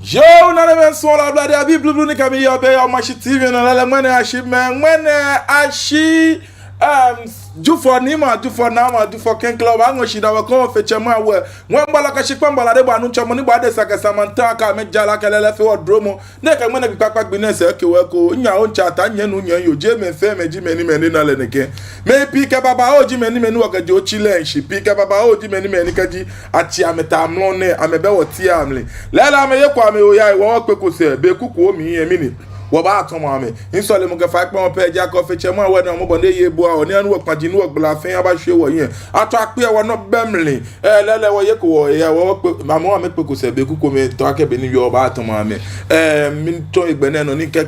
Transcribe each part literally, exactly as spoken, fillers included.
Yoo, nanemɛi, suɔlɔi, ablade abii blublu ni kɛ mi yɔɔ biɛ yɛ Omashi T V nɔ lɛ, ŋmɛnɛ ashi mɛɛ, ŋmɛnɛ ashi, em, Jufɔ, Niimɛi a-Jufɔ, Naamɛi a-Jufɔ, klɛŋklɛŋ, wɔbaaŋɔ shidaa wɔkɛha Ofe Tsɛ Mawu. Ŋwɛi ŋmɔlɔ kɛ shikpɔŋ ŋmɔlɔ, adebɔɔ anumɔ, mɔ ni bɔ adesa kɛ samantan ka mɛ jala kɛ lɛlɛ fee wɔ duromɔ. Nɛkɛ ŋmɛnɛ gbi kpakpa gbi nɛɛ sɛɛ kɛ wɔ ko, nya o, ntsa ta, nyɛ nu, nyɛ yoo, jeee mɛi fɛɛ mɛi ji mɛi ni mɛi ni na lɛ nɛkɛ. Mɛi pii kɛ babaoo ji mɛi ni mɛi ni wɔkɛje otsi lɛ shishi, pii kɛ babaoo ji mɛi ni mɛi ni kɛji atsi amɛta amrɔ nɛɛ, amɛbɛ wɔteŋ amli. Lɛɛlɛŋ amɛyeko amɛyaa, wɔ wɔkpeko sɛɛ, be kukuoo mli yɛ mli ni wɔbaatɔmɔ amɛ. Misɔlemɔ kɛ faikpamɔ pɛ ji akɛ Ofe Tsɛ Mawu, ni omɔbɔ ni eye ebua wɔ, ni anu wɔkpaji ni wɔgbala fɛɛ aba shwie wɔhiɛ. Ato akpe yɛ wɔnɔ bɛ mli. Ɛɛ, lɛɛlɛŋ wɔyeko wɔyaa, wɔ wɔkpe, amɛ hu amɛkpeko sɛɛ be kukuoo mli, tɔ akɛ be ni yɔɔ baatɔmɔ amɛ. Ɛɛ, mitsɔ egbɛ nɛɛ nɔ ni kɛ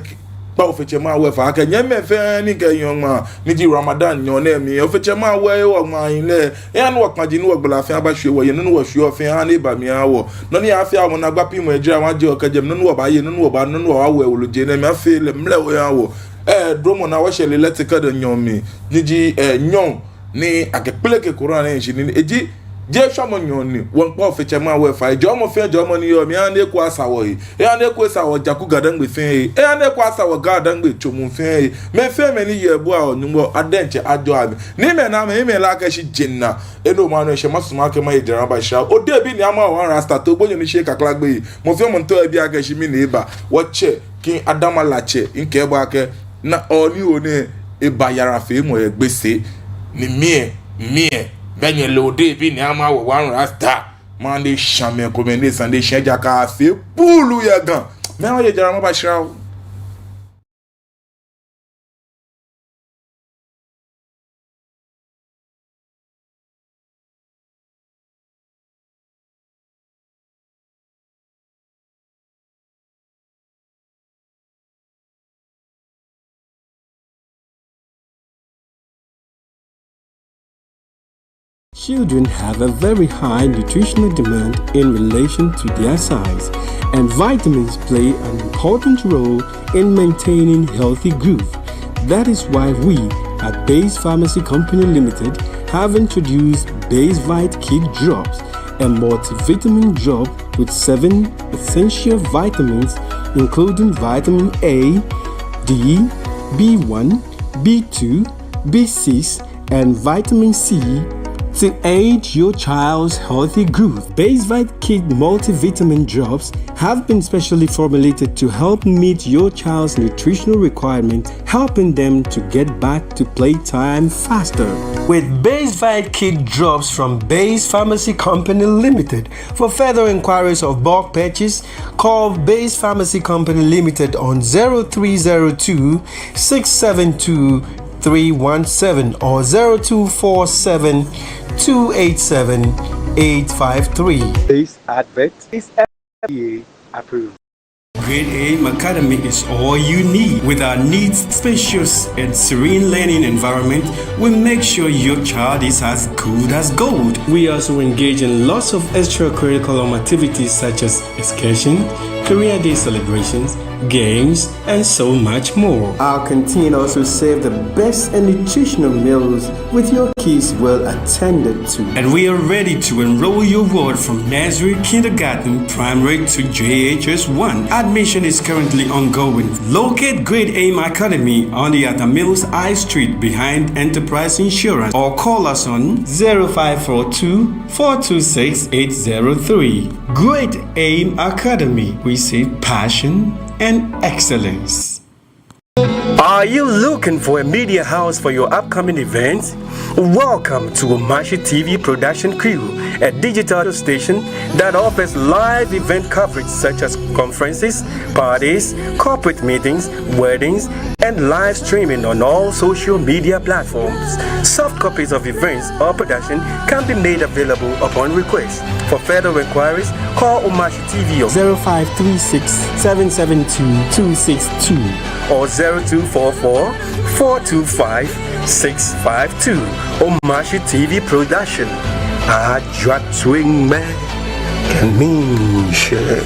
kpa Ofe Tsɛ Mawu fai akɛ nyɛmimɛi fɛɛ ni kɛ nyɔɔŋ ŋmaa ni ji Ramadan nyɔɔŋ nɛɛ mli, Ofe Tsɛ Mawu ewo ŋmaa yi lɛ, eha ni wɔkpaji ni wɔgbala fɛɛ aba shwie wɔhiɛ, nɔ ni wɔshwieɔ fɛɛ eha ni eba mli eha wɔ. Nɔ ni afee amɔ naagba piŋmɔ ejra wɔje wɔkɛjɛ mli, nɔ ni wɔbaaye, nɔ ni wɔbaanu, nɔ ni wɔbaawo wolo je nɛɛ mli, afee lɛ mlɛo eha wɔ. Ɛɛ, duromɔ naa wɔshɛ Lailatul Qadr nyɔɔŋ mli, ni ji, ɛɛ, nyɔɔŋ ni akɛkpeleke Quran lɛ shishi ni eji, jeee shwamɔ nyɔɔŋ ni. Wɔmiikpa Ofe Tsɛ Mawu fai, jɔɔmɔ fɛɛ jɔɔmɔ ni yɔɔ mli, eha ni eko asa wɔyi, eha ni eko asa wɔ Jaku GaDangme fɛɛ yi, eha ni eko asa wɔ GaDangme tso muu fɛɛ yi. Mɛi fɛɛ mɛi ni yɛ ebua wɔ, Nyɔŋmɔ adiɛŋtsɛ ajɔɔ amɛ. Niimɛi, Naamɛi, mile akɛ shi jeŋ naa, enɔ ma nɔ eshɛ, masumɔ akɛ maye jara mabashra. Odehe bi ni ama wɔ Rasta to gbonyo ni shi kakla gbeyei. Mɔ fɛɛ mɔ miitao ebi akɛ shi mɛni eba. Wɔtsɛ King Adama Latse, mikɛɛ bo akɛ, naa, Ooni Ono eba yarafeemɔ yɛ Gbese. Ni mi lɛ, mi lɛ, bɛ nyɛle Odehe bi ni ama wɔ One Rasta. Mande shamɛ komende sande shɛja ka fe pulu yɛ Ga. Mɛɛ wɔye jara mabashra o. Children have a very high nutritional demand in relation to their size, and vitamins play an important role in maintaining healthy growth. That is why we at Base Pharmacy Company Limited have introduced Basevite Kid Drops, a multivitamin drop with seven essential vitamins, including vitamin A, D, B one, B two, B six, and vitamin C to aid your child's healthy growth. Basevite Kid multivitamin drops have been specially formulated to help meet your child's nutritional requirement, helping them to get back to playtime faster. With Basevite Kid Drops from Base Pharmacy Company Limited, for further inquiries of bulk purchase, call Base Pharmacy Company Limited on zero three zero two, six seven two, three one seven or zero two four seven, two eight seven, eight five three. This advert is F D A approved. Great Aim Academy is all you need. With our neat, spacious, and serene learning environment, we make sure your child is as good as gold. We also engage in lots of extracurriculum activities such as excursion, career day celebrations, games, and so much more. Our canteen also serve the best and nutritional meals with your kids well attended to. And we are ready to enroll your ward from nursery, kindergarten, primary to J H S one. Admission is currently ongoing. Locate Great Aim Academy on the Atta Mills High Street behind Enterprise Insurance or call us on zero five four two, four two six, eight zero three. Great Aim Academy, we see passion and excellence. Are you looking for a media house for your upcoming events? Welcome to Omashi T V Production Crew, a digital station that offers live event coverage such as conferences, parties, corporate meetings, weddings, and live streaming on all social media platforms. Soft copies of events or production can be made available upon request. For further inquiries, call Omashi T V on zero five three six, seven seven two, two six two or zero two four four, four two five, six five two. Omashi T V Production. Ajwa tweng me. Kɛ miishɛɛ.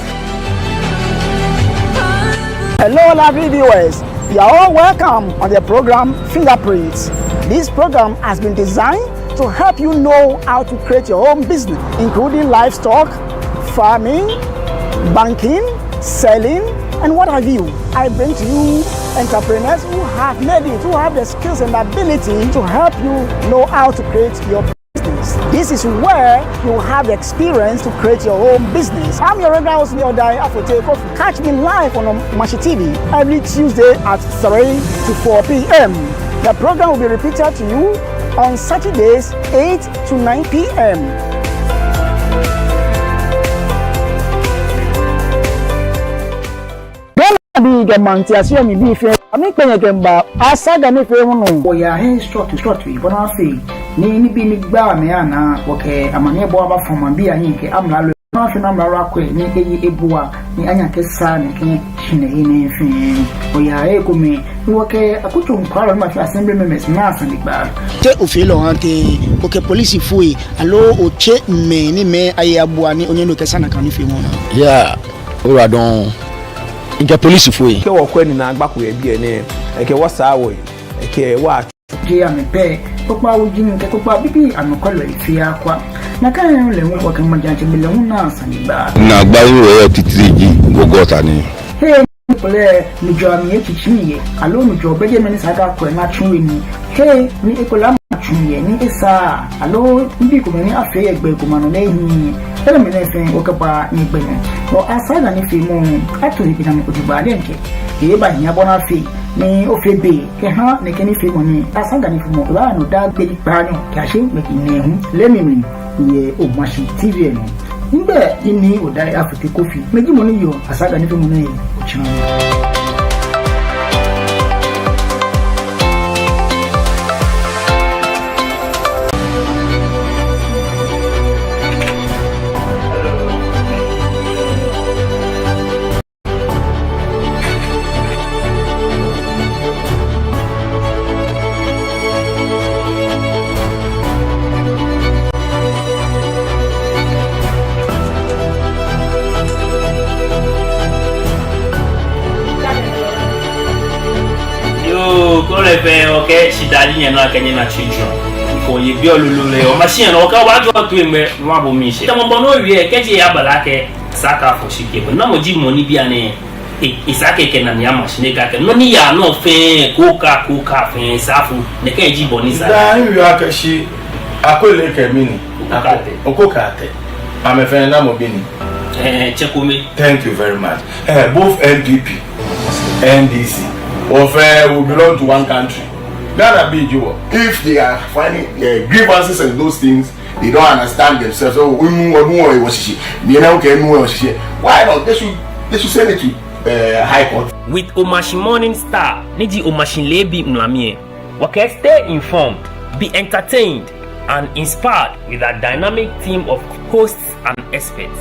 Hello, lovely viewers. You are all welcome on the program Fingerprints. This program has been designed to help you know how to create your own business, including livestock, farming, banking, selling, and what have you. I bring to you entrepreneurs who have made it, who have the skills and ability to help you know how to create your business. This is where you have the experience to create your own business. I'm your regular host, Nii Odai Afotey Kofi. Catch me live on Omashi T V every Tuesday at three to four p.m. The program will be repeated to you on Saturdays, eight to nine p.m. Ghanabii kɛ maŋtiase mli bii fɛɛ, amɛkpee nyɛ kɛmiiba Asaga nifeemɔ nɔ. Wɔyaa hei srɔtoi srɔtoi bɔ ni afee ni nibii ni gbaa mɛi anaa, wɔkɛ amaniɛbɔɔ abafɔ maŋbii ahiɛ kɛ amralo. Bɔ ni afee ni amralo akwɛ ni eye ebua ni anyɛ akɛsaa nɛkɛ shihilɛi nɛɛ fɛɛ. Wɔyaa hei komɛi ni wɔkɛ akutso nɔkwɛlɔi ni ma fee assembly members naa sane gba. Te ofeɔ lɛ ohaa tɛŋŋ, okɛ polisifoi aloo otsɛɔ mɛi ni amɛye abua ni onyɛ ni okɛsaa nakai nifeemɔ nɛɛ? Yeah, ora dɔŋŋ. Mikɛ polisifoi. Kɛ wɔkwɛ ni naagba ko yɛ biɛ nɛɛ, ekɛ wɔ saa wɔyi, ekɛ wɔ. Jeee amɛ pɛ, kpokpaa wuji kɛ kpokpaa bibii anɔkwɛlɔi fɛɛ akwa. Nakai nɔŋŋ lɛ hu wɔkɛ maŋtsɛmɛi lɛ hu naa sane gba. Naagbai ni wɔyɔɔ titri ji gɔgɔta ni. Hei ni ekolɛ nujɔɔ amli etsitsi yɛ, aloo nujɔɔ bɛ jɛmɛ ni esa akɛ akwɛ ni atsu he nii. Hei ni ekolɛ ama tsu yɛ ni esaaa, aloo nibii komɛi ni afee yɛ gbɛ ko ma nɔ lɛ ehiii. Enɛɛmɛi fɛɛ wɔkɛbaa nyɛgbɛ nɔ. Wɔ Asaga nifeemɔ, ato he kɛjɛ mli ojogbaŋŋ diɛŋtsɛ. Ebaahi bɔ ni afee ni ofee be kɛha nɛkɛ nifeemɔ nɛɛ. Asaga nifeemɔ, ebaaya nɔ daa gbi kpaanyɔ kɛyashi gbi nɛɛhu. Lɛ mimli yɛ Omashi T V nɔ. Migbɛi ji Nii Odai Afotey Kofi. Mi ji mɔ ni yɔɔ Asaga nifeemɔ nɛɛ otsiɔ. Yoo, kɛ ole fɛɛ, okɛ shidaa ji nyɛnɔ akɛ nyɛna children. Kɛ oye biɛ lolo lɛ, Omashi nɔ, okɛ obaajɔ toi mɛi, nɔ abo miishɛɛ. Tamɔ bɔ ni owie, kɛji eyabala akɛ Saka fɔ shi kɛ bɔ. Namɔ ji mɔ ni bianɛ, e, esa akɛ ekɛ nane ama shi ni ekɛɛ akɛ nɔ ni yaa nɔ fɛɛ, kooka, kooka fɛɛ, safo, nɛkɛ ji bɔ ni sa. Daa miwie akɛ shi, Akwele kɛ mɛni? Okokate. Okokate. Amɛfɛɛ namɔ bi ni? Eh, Chekome. Thank you very much. Eh, both N P P, N D C, wɔ fɛɛ, we belong to one country. Ghanabii ji wɔ. If they are finding, eh, grievances and those things, they don't understand themselves. Oh, enu, enu, eh, wɔ shishi. Ni ena, okay, enu, eh, wɔ shishi. Why not? They should, they should send it to, eh, High Court. With Omashi Morning Star, ni ji Omashi Leebi Ŋulami lɛ, wɔkɛɛ stay informed, be entertained, and inspired with our dynamic team of hosts and experts.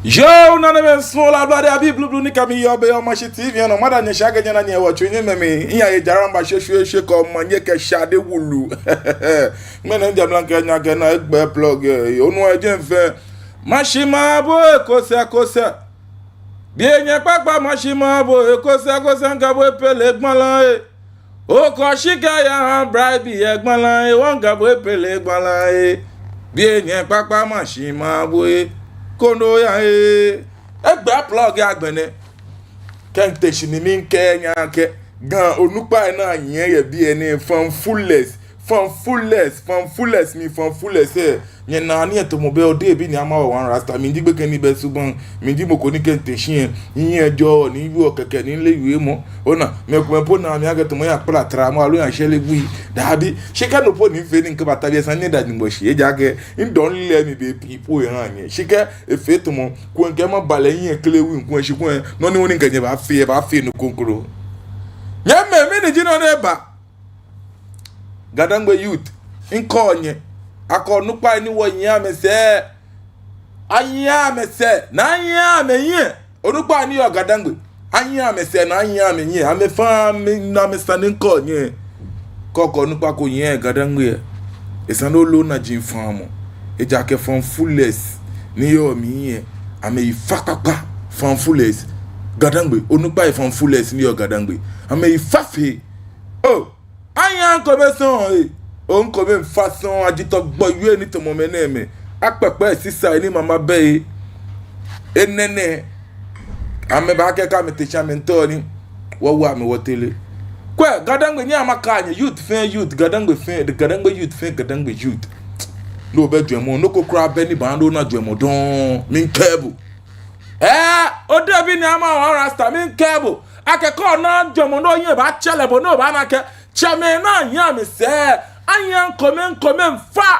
Yoo, nanemɛi, suɔlɔi, ablade abii blublu ni kɛ mi yɔɔ biɛ yɛ Mashi T V nɔ, mada nyɛ shi akɛ nyɛna nyɛwɔtsu nyɛmɛi. Miiya yɛ jaramba shweshweeshwe kɛ omanye kɛ shade wulu. Ŋmɛnɛ mijɛ mla mikɛɛ nyɛ akɛ naa Egbɛɛ Plug, eh, onu ejeŋ fɛɛ. Mashi mabu e kosɛɛ kosɛɛ. Biɛ nyɛ kpakpa, mashi mabu e kosɛɛ kosɛɛ, mikɛ bo epele gbala e. Okɔ shika yaha bribe yɛ gbala e, wɔŋkɛ bo epele gbala e. Biɛ nyɛ kpakpa, mashi mabu e, kondo ya e. Egbɛɛ Plug agbɛnɛ. Kɛ mite shi ni mikɛɛ nyɛ akɛ Ga onukpai ni anyiɛ yɛ biɛ nɛɛ, fanfulɛs, fanfulɛs, fanfulɛs, mi fanfulɛs, eh. Nyɛnaa ni etamɔ bɛ, odebi ni ama wɔ one Rasta. Miji gbekɛ ni bɛ sugbɔn, miji mɔ ko ni kɛ mite shi lɛ, mihiɛ jɔɔ, ni miwieɔ kɛkɛ, ni mileee wiemɔ. Ona, mɛi komɛi po naa mi akɛ tamɔ miyakpala tramɔ aloo miyashɛre wui. Dabi, shi kɛ no po ni mifee ni mikɛbata biɛ, esa ni nyɛda Nyɔŋmɔ shi, ejaakɛ midɔŋ lɛ mi be pii po eha nyɛ. Shi kɛ efee tamɔ kulɛ mikɛ maba lɛ, mihiɛ kle wui kulɛ, shi kulɛ nɔ ni wɔni mikɛ nyɛ baafee, baafee nɔ kroko. Nyɛmɛi, mɛni ji nɔ ni eba? Gadangme youth, mikɛɔ nyɛ akɛ onukpai ni wɔnyiɛ amɛsɛɛ, anyiɛ amɛsɛɛ, ni anyiɛ amɛhiɛ. Onukpai ni yɔɔ Gadangme, anyiɛ amɛsɛɛ, ni anyiɛ amɛhiɛ. Amɛfa, amɛ, amɛsane, mikɛɔ nyɛ. Kɛ okɛ onukpa ko nyiɛ Gadangme lɛ, esa ni oloo onaji faamɔ. Ejaakɛ fanfulɛs ni yɔɔ mli lɛ, amɛyi fa kpakpa. Fanfulɛs. Gadangme onukpai, fanfulɛs ni yɔɔ Gadangme, amɛyi fa fe. Oh! Anyiɛ mikome sɔŋŋ, eh. Mikome mifa sɔŋŋ, ajitɔ gbɔ yue ni tamɔ mɛnɛmɛi. Akpɛkpɛ sisa ni mama bɛ, eh. Enɛ nɛɛ, amɛbaakɛɛ akɛ amɛte shi amɛmiitao ni wɔwo amɛ wɔtere. Kwɛ, Gadangme, nyɛhaa makɛɛ nyɛ, youth fɛɛ youth, Gadangme fɛɛ, Gadangme youth fɛɛ Gadangme youth. Ni obɛ jwɛŋmɔ, nɔ ko kwraa bɛ ni baaha ni ona jwɛŋmɔ dɔŋŋ, miikɛɛ bo. Eh, odebi ni ama wɔ one Rasta, miikɛɛ bo akɛ kɛ ona jwɛŋmɔ ni ohiɛ baatsɛlɛ bo, ni obaana akɛ tsɛmɛi ni anyiɛ amɛsɛɛ, anyiɛ mikome mikome mifa.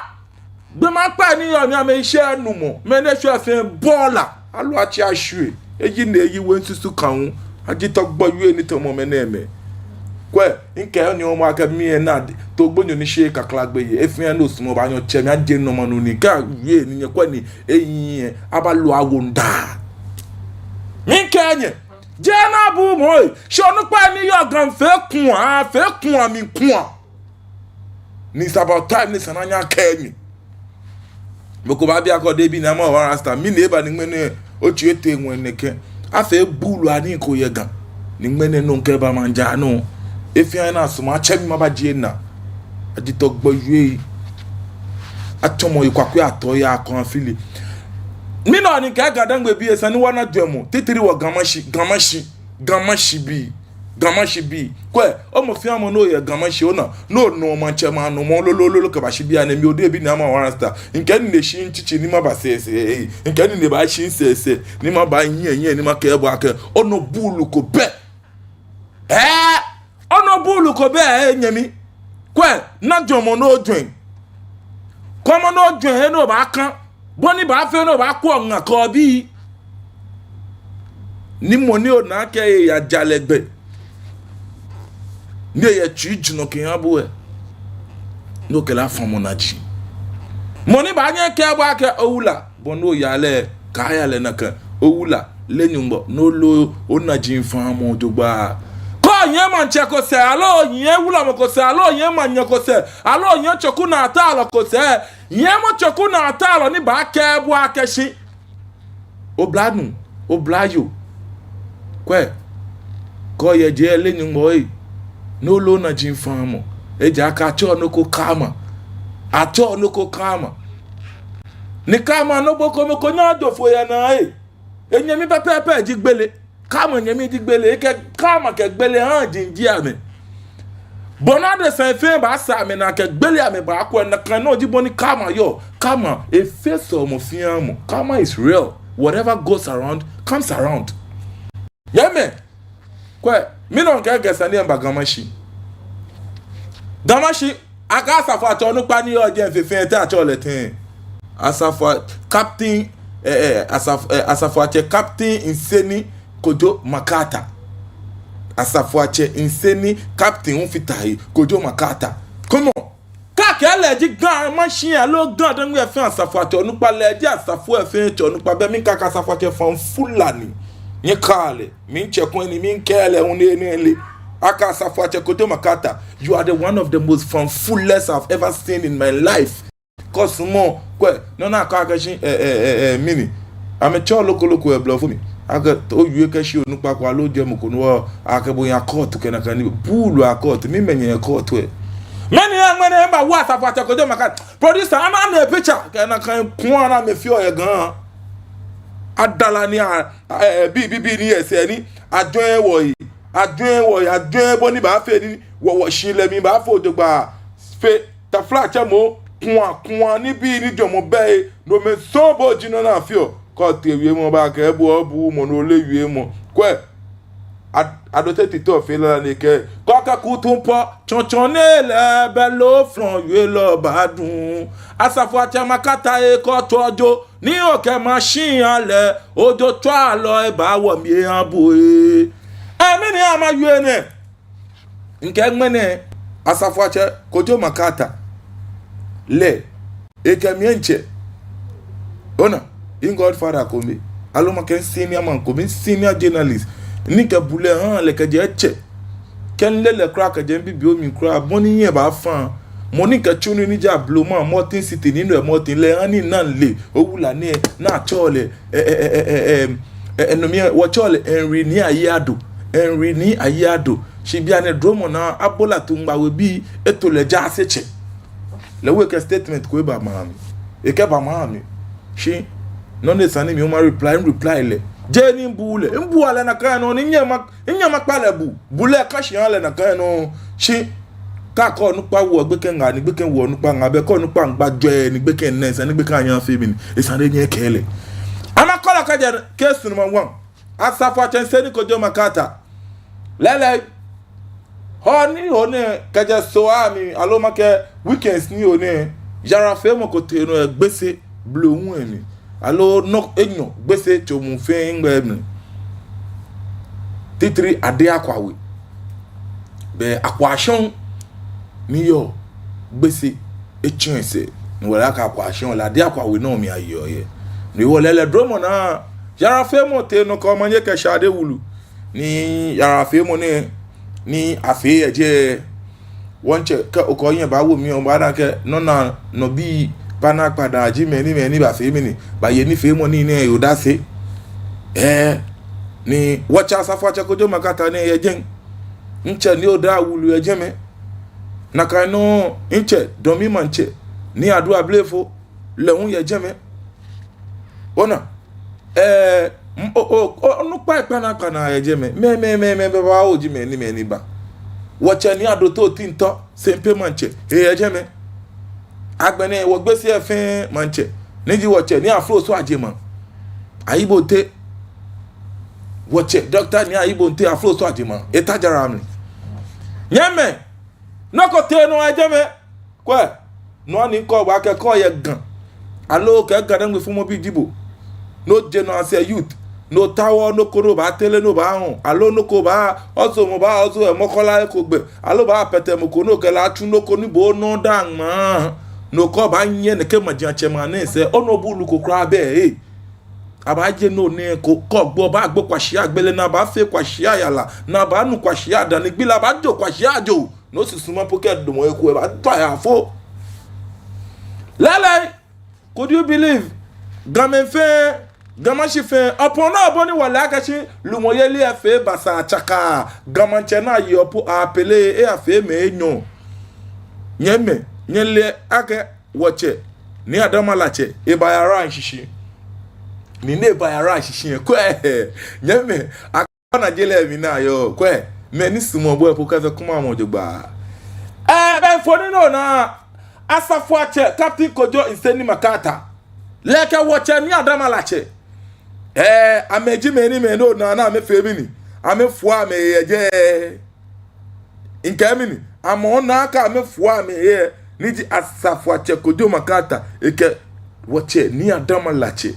Gbɔmɛi akpei ni yɔɔ mli, amɛshɛ numɔ, mɛi ni shwɛ fɛɛ bɔla, aloo atsi ashwie. Eyi ni eyi wɛ nsusu ka hu. Ajitɔ gbɔ yue ni tamɔ mɛnɛmɛi. Kwɛ, mikɛɛ nyɛ omɔ akɛ mi lɛ naa, to gbonyo ni sheee kakla gbeyei, efee ni osumɔ obaanyɛ otsɛ mi, ajie nɔ ma nu ni kɛ yue ni nyɛkwɛ ni eyi lɛ, abalu awo nda. Miikɛɛ nyɛ, jeee naabu mɔ, eh, shi onukpai ni yɔɔ Ga fee kua, fee kua mli kua. Ni it's about time ni esa ni anyɛ akɛɛ nyɛ. Mɔ ko baabi akɛ odebi ni ama wɔ one Rasta, mɛni eba ni ŋmɛnɛ otsi etee ŋwɛi nɛkɛ. Afee buulu anii ko yɛ Ga. Ni ŋmɛnɛ nɔ ni kɛba maŋ ja nɔ. Efee ni asumɔ atsɛ mi maba jie naa. Ajitɔ gbɔ yue. Atsɔmɔ yi kwakwɛ atɔ ya akɔ afili. Mi nɔ ni mikɛɛ Gadangme bii, esa ni wɔna jwɛŋmɔ. Titri wɔ Ga Mashi, Ga Mashi, Ga Mashi bii. Ga Mashi bii. Kwɛ, mɔ fɛɛ mɔ ni yɔɔ Ga Mashi, ona, ni onɔ maŋtsɛmɛi anɔmɔ lolo lolo kɛbashi biɛ nɛɛ, mi odebi ni ama wɔ one Rasta. Mikɛ nine shi mitsitsi ni maba sɛɛsɛɛ, eh. Mikɛ nine baashi sɛɛsɛɛ ni maba nyiɛ nyiɛ ni makɛɛ bo akɛ, onɔ buulu ko bɛ. Eh, onɔ buulu ko bɛ, eh, nyɛmi. Kwɛ, na jwɛŋmɔ ni ojwɛŋ. Kwɛmɔ ni ojwɛŋ he ni obaaka. Bɔ ni baafee ni obaakwɛ oŋa kɛ obii. Ni mɔ ni ona akɛ eya jalɛ gbɛ, ni eyɛ tsui jurɔ kɛha bo lɛ, ni okɛ lɛ afamɔ naji. Mɔ ni baanyɛ akɛɛ bo akɛ owula, bɔ ni oyaa lɛ, kaaya lɛ nakai. Owula, lɛ Nyɔŋmɔ, ni oloo onaji faamɔ jogbaŋŋ. Kɛ onyiɛ maŋtsɛ ko sɛɛ, aloo onyiɛ wulɔmɔ ko sɛɛ, aloo onyiɛ manyɛ ko sɛɛ, aloo onyiɛ tsokunaatalɔ ko sɛɛ, nyiɛmɔ tsokunaatalɔ ni baakɛɛ bo akɛ shi oblanuu, oblayoo. Kwɛ, kɛ oyɛ jɛi lɛ Nyɔŋmɔ ee, ni oloo onaji faamɔ. Ejaakɛ atsɛɔ nɔ ko karma. Atsɛɔ nɔ ko karma. Ni karma nɔ ko mɔ ko nyɛŋ ajo foi yɛ naa ee. Enyɛmi pɛpɛɛpɛ ji gbele. Karma nyɛmi ji gbele, ekɛ karma kɛ gbele ha jinji amɛ. Bɔ ni adesai fɛɛ baasaa amɛnaa kɛ gbele amɛbaakwɛ, nakai nɔŋŋ ji bɔ ni karma yɔɔ. Karma, efeɔ sɔlemɔ fɛɛ mɔ. Karma is real. Whatever goes around, comes around. Nyɛmɛi, kwɛ, mi nɔ mikɛɛ akɛ esa ni maba Ga Mashi. Ga Mashi, akɛ Asafoatsɛ onukpa ni yɔɔ jɛmɛ fɛɛ, te atsɛɔ lɛ tɛŋŋ? Asafoa-, Captain, eh, eh, Asaf-, eh, Asafoatsɛ Captain Nseni Kojo Makata. Asafoatsɛ Nseni Captain Nfitahi Kojo Makata. Come on. Kɛ Kɛ lɛ ji Ga Mashi aloo Ga Dangme fɛɛ Asafoatsɛ onukpa, lɛ ji asafo fɛɛ tsɛ onukpa, bɛ miŋka akɛ Asafoatsɛ Fan Fulani. Nyɛkɛa lɛ, mitsɛ kɔŋ ni miŋkɛɛ lɛ hu nɛɛ nɛɛ lɛ. Akɛ Asafoatsɛ Kojo Makata, you are the one of the most fanfulest I've ever seen in my life. Kɔsumɔ, kwɛ, nɔ ni akɛɔ akɛ shi, eh, eh, eh, eh, mɛni. Amɛtsɛɔ loko loko yɛ Blɔfo mli. Akɛ, owie kɛshi onukpa ko aloo ojɛ mɔ ko nɔ, akɛ bo yaa court kɛ nakai nii. Buulu a-court, mɛɛ mɛi yɛ court lɛ? Mɛni hewɔ ŋmɛnɛ mba wa Asafoatsɛ Kojo Makata? Producer, ana amɛ picture. Kɛ nakai kuu ni amɛfeɔ yɛ Ga. Adala ni a, eh, eh, bi, bi, bi ni yɛ sɛɛ ni. Ajwɛŋ wɔyi. Ajwɛŋ wɔyi. Ajwɛŋ bɔ ni baafee ni wɔ, wɔshihilɛ mli baafo jogbaŋŋ. Fɛɛ taflatsɛ mɔ, kuu, kuu nibii ni jɔɔmɔ bɛ he, nomɛi sɔŋŋ bo ji nɔ ni afeɔ. Kɛ otee wiemɔ baakɛɛ bo, obuuu mɔ ni ole wiemɔ. Kwɛ, ad-, Adote Titɔ fee lala ni ekɛɛ, kɛ okɛɛ kutumpɔɔ, tsɔŋtsɔŋ ni lɛ bɛ loo flɔŋ wielɔ baadu. Asafoatsɛ Makata, ekɔ tsɔ jo, ni okɛ Mashi alɛ, ojo tsɔ alɔ ebaawo mli eha bo ee. Ɛɛ, mɛni hewɔ mawie nɛɛ? Ŋkɛɛ ŋmɛnɛ, Asafoatsɛ Kojo Makata, lɛ, ekɛ mi ŋtsɛ. Ona, mi-godfather kome, aloo makɛɛ mi-senior man kome, mi-senior journalist, ni kɛ bulɛ ha lɛ kɛjɛ etsɛ. Kɛ mile lɛ kwraa kɛjɛ mibibioo mli kwraa, bɔ ni mihiɛ baafa. Mɔ ni kɛ tsu nii ni ja bloma, Morton City, ni nɔ yɛ Morton lɛ, ha ni mina mile, owula nɛɛ, ni atsɛɔ lɛ, ɛ, ɛ, no mli, wɔtsɛɔ lɛ Henry Nii Ayieado. Henry Nii Ayieado. Shi bianɛ dromɔ naa, abola Tungbawe bii eto lɛ jaasetsɛ. Lɛ hu ekɛ statement ko eba maha mi. Ekɛba maha mi. Shi nɔ ni esa ni mi hu ma-reply, mi-reply lɛ. Jeee ni mibuuu lɛ. Mibuua lɛ nakai nɔŋŋ ni minyɛŋ ma, minyɛŋ makpa lɛ bu. Bulɛ ka shi aha lɛ nakai nɔŋŋ. Shi kɛ akɛɛ onukpa woɔ gbekɛ ŋaa ni gbekɛ woɔ onukpa ŋaa, bɛ kɛ onukpa miigba jwɛi ni gbekɛ nɛɛ, esa ni gbekɛ anyɛ afee mɛni? Esa ni enyɛ ekɛɛ lɛ. Amakɔ lɛ kɛjɛ case number one. Asafoatsɛ Nseni Kojo Makata. Lɛɛlɛŋ, hɔɔ ni ho nɛɛ kɛjɛ Soo amli, aloo makɛɛ weekends ni ho nɛɛ, yarafeemɔ ko tee nɔ yɛ Gbese blohuŋ lɛ mli. Aloo nɔ enyɔ Gbese tsomu fɛɛ ŋgbɛ mli. Titri Ade Akwawe. Bɛ Akwashɔŋ ni yɔɔ Gbese etsɔ esɛɛ. Ni wɔle akɛ Akwashɔŋ lɛ Ade Akwawe nɔ mli ayeɔ yɛ. Ni wɔle lɛ dromɔ naa, yarafeemɔ tee nɔ kɛ omanye kɛ shade wulu. Ni yarafeemɔ nɛɛ, ni afee yɛ jɛi. Wɔŋtsɛ, kɛ okɛ ohiɛ baawo mli, obaana akɛ nɔ ni nɔ bii kpanaa kpanaa ji mɛi ni, mɛi ni bafee mɛni, baye nifeemɔ nii nɛɛ he odase. Ɛɛ, ni wɔtsɛ Asafoatsɛ Kojo Makata nɛɛ yɛ jɛi. Mitsɛ Nii Odaawulu yɛ jɛmɛ. Nakai nɔŋŋ mitsɛ Dɔmi Maŋtsɛ Nii Adu Ablefo, lɛ hu yɛ jɛmɛ. Ona, ɛɛ, m-, o, o, o, onukpai kpanaa kpanaa yɛ jɛmɛ. Mɛi, mɛi, mɛi, mɛi babaoo ji mɛi ni, mɛi ni ba. Wɔtsɛ Nii Adote Otintɔ, Sempe Maŋtsɛ, eyɛ jɛmɛ. Agbɛnɛ wɔ Gbese fɛɛ Maŋtsɛ, ni ji wɔtsɛ Nii Afroso Ajeman, Ayibonte. Wɔtsɛ Doctor Nii Ayibonte Afroso Ajeman, eta jara mli. Nyɛmimɛi, nɔ ko tee nɔ yɛ jɛmɛ. Kwɛ, nɔ ni mikɛɔ bo akɛ kɛ oyɛ Ga, aloo okɛɛ Ga Dangme fɔmɔbi ji bo, ni oje nɔ as a youth, ni otaoɔ nɔ ko ni obaatere ni obaahɔɔ, aloo nɔ ko baa, ozomɔ baa, ozo yɛ Makola eko gbɛ, aloo obaapɛtɛ mɔ ko ni okɛ lɛ atsu nɔ ko ni bo onɔ daa ŋmaa, ni okɛɛ obaanyɛ nɛkɛ majiatsɛmɛi anɛɛ sɛɛ, onɔ buulu ko kwraa bɛ ee. Abaaje nɔ nɛɛ ko, kɛ ogbo obaagbo kwashia gbele, ni abaafee kwashia yara, ni abaanu kwashia dani gbi lɛ abaajo kwashia joo. Ni osusuma po kɛ damɔ eko, ebaajwa yafo. Lɛɛlɛŋ, could you believe? Gamɛi fɛɛ, Ga Mashi fɛɛ, upon nɔ bɔ ni wɔle akɛ shi lumɔyeli efee basaa tsaka, Ga Maŋtsɛ ni ayeɔ po apele, eyafee mɛi enyɔ. Nyɛmimɛi, nyɛle akɛ wɔtsɛ Nii Adama Latse, eba yara shishi. Ni ni eba yara shishi lɛ, kwɛ, nyɛmimɛi, akpa na je lɛ mli ni ayɔɔ, kwɛ, mɛi ni sumɔɔ bo lɛ po kɛ fɛɛ kuma mɔ jogbaŋŋ. Ɛɛ, bɛ mfoniri nɔ naa, Asafoatsɛ Captain Kojo Nseni Makata, lɛ kɛ wɔtsɛ Nii Adama Latse. Ɛɛ, amɛji mɛi ni, mɛi ni onaa ni amɛfee mɛni, amɛfua amɛhe yɛ jɛi. Mikɛɛ mɛni, amɛ onaa akɛ amɛfua amɛhe, ni ji Asafoatsɛ Kojo Makata, ekɛ wɔtsɛ Nii Adama Latse.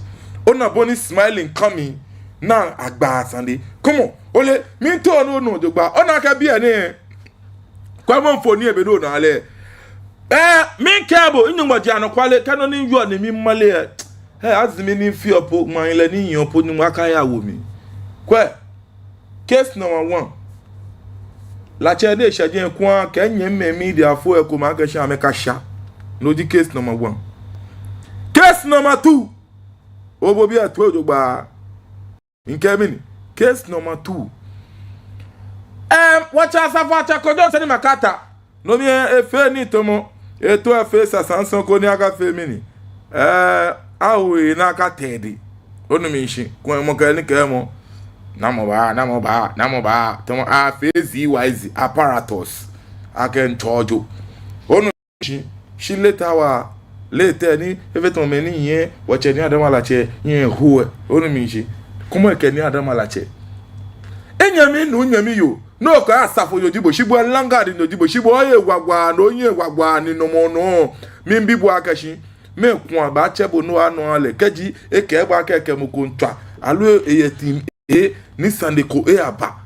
Ona bɔ ni smiling coming, ni agba sane. Come on, ole, miitao ni onu jogbaŋŋ, ona akɛ biɛ nɛɛ. Kwɛmɔ mfoniri lɛ be ni onaa lɛ. Ɛɛ, miikɛɛ bo, Nyɔŋmɔ ji anɔkwale, kɛ nɔ ni yɔɔ ni mimale lɛ. Ɛɛ, azi mi ni fioo po, manyɛ lɛ ni yiŋ po, Nyɔŋmɔ akayawo mi. Kwɛ, case number one. Latsɛ ni eshɛ jɛi kwraa, kɛ nyɛmimɛi mediafoi lɛ komɛi akɛ shi amɛkasha. No ji case number one. Case number two. Obo bi eto jogbaŋŋ. Mikɛɛ mɛni? Case number two. Ɛm, wɔtsɛ Asafoatsɛ Kojo Sani Makata. No mli lɛ efee nii tamɔ, eto efee sasansan ko ni akafee mɛni? Ɛɛ, awo enaa akatee edɛŋ. Onu mishishi? Kwɛ mɔ kɛ nii kɛɛmɔ. Namɔ ba, namɔ ba, namɔ ba. Tamɔ afee Z Y Z apparatus. Akɛ ntsojo. Onu shi, shi later wa, later ni, efee tamɔ mɛi ni yɛ, wɔtsɛ Nii Adamalatsɛ, yɛ hu lɛ, onu mishishi, kɔmɔ ekɛ Nii Adamalatsɛ. Enyɛmi nuu, nyɛmi yoo, no kɛ asafo yoo ji bo, shi bo landguard nɔ ji bo, shi bo oye wagwa, no oye wagwa, ni nɔmɔ nɔ, miibi bo akɛ shi, mɛɛ kuu abaatsɛ bo nɔ anɔ lɛ, kɛji, ekɛɛ bo akɛ ekɛ mɔ ko miitswa, aloo eyɛ team A, ni sane ko eyaba.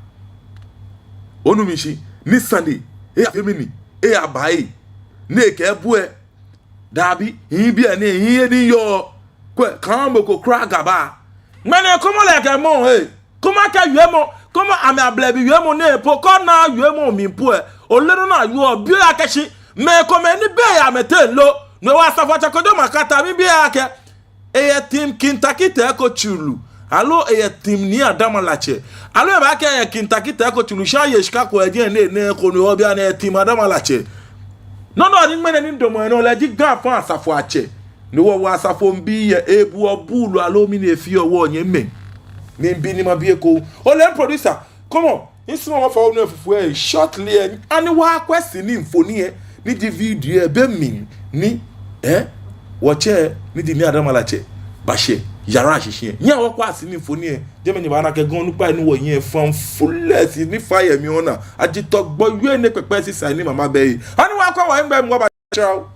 Onu mishishi, ni sane, eyafee mɛni, eyaba lɛ. Ni ekɛɛ bo lɛ, dabi, hii biɛ ni, hii yɛ ni yɔɔ. Kwɛ, kaahã mɔ ko kwraa gaba. Ŋmɛnɛ kɔmɔ lɛ kɛ mɔ, ee. Kɔmɔ kɛ wiemɔ, kɔmɔ amɛ ablɛbi wiemɔ nɛɛ po, kɛ ona wiemɔ mli po lɛ. Ole nɔ ni ayɔɔ, bi oyakɛɛ shi. Mɛi komɛi ni bɛ yɛ amɛteŋ lo. No hewɔ Asafoatsɛ Kojo Makata miibi akɛ. Eyɛ team Kintakite ko tsulu. Aloo eyɛ team Nii Adamalatsɛ. Aloo ebaakɛɛ eyɛ Kintakite ko tsulu. Shi eyɛ shika ko eji enɛ, enɛ ko no hewɔ bianɛ eyɛ team Adamalatsɛ. Nɔ nɔ ni ŋmɛnɛ ni midamɔ nɔ lɛ ji Ga fɛɛ Asafoatsɛ. No hewɔ wɔ asafobii lɛ ebuɔ buulu aloo mɛni efeɔ wɔnyɛmimɛi. Miibi ni mabi eko. Ole producer. Kɔmɔ, misumɔɔ mafɔ onu efufu lɛ shortly lɛ, ani wɔkwɛ sini mfoniri lɛ, ni ji video lɛ, be mli ni, eh, wɔtsɛ, ni ji Nii Adamalatsɛ, bashɛ yara shishi lɛ. Nyɛhaa wɔkwɛa sini mfoniri lɛ, jɛmɛ nyɛbaana akɛ Ga onukpai ni wɔyɛ fan fulɛ shi ni fa yɛ mli ona, aji tɔ gbɔ yue ni kpɛkpɛ sisa ni mama bɛ yi. Ani wɔkwɛ wɔ ŋgbɛ mɔ ba Ciao.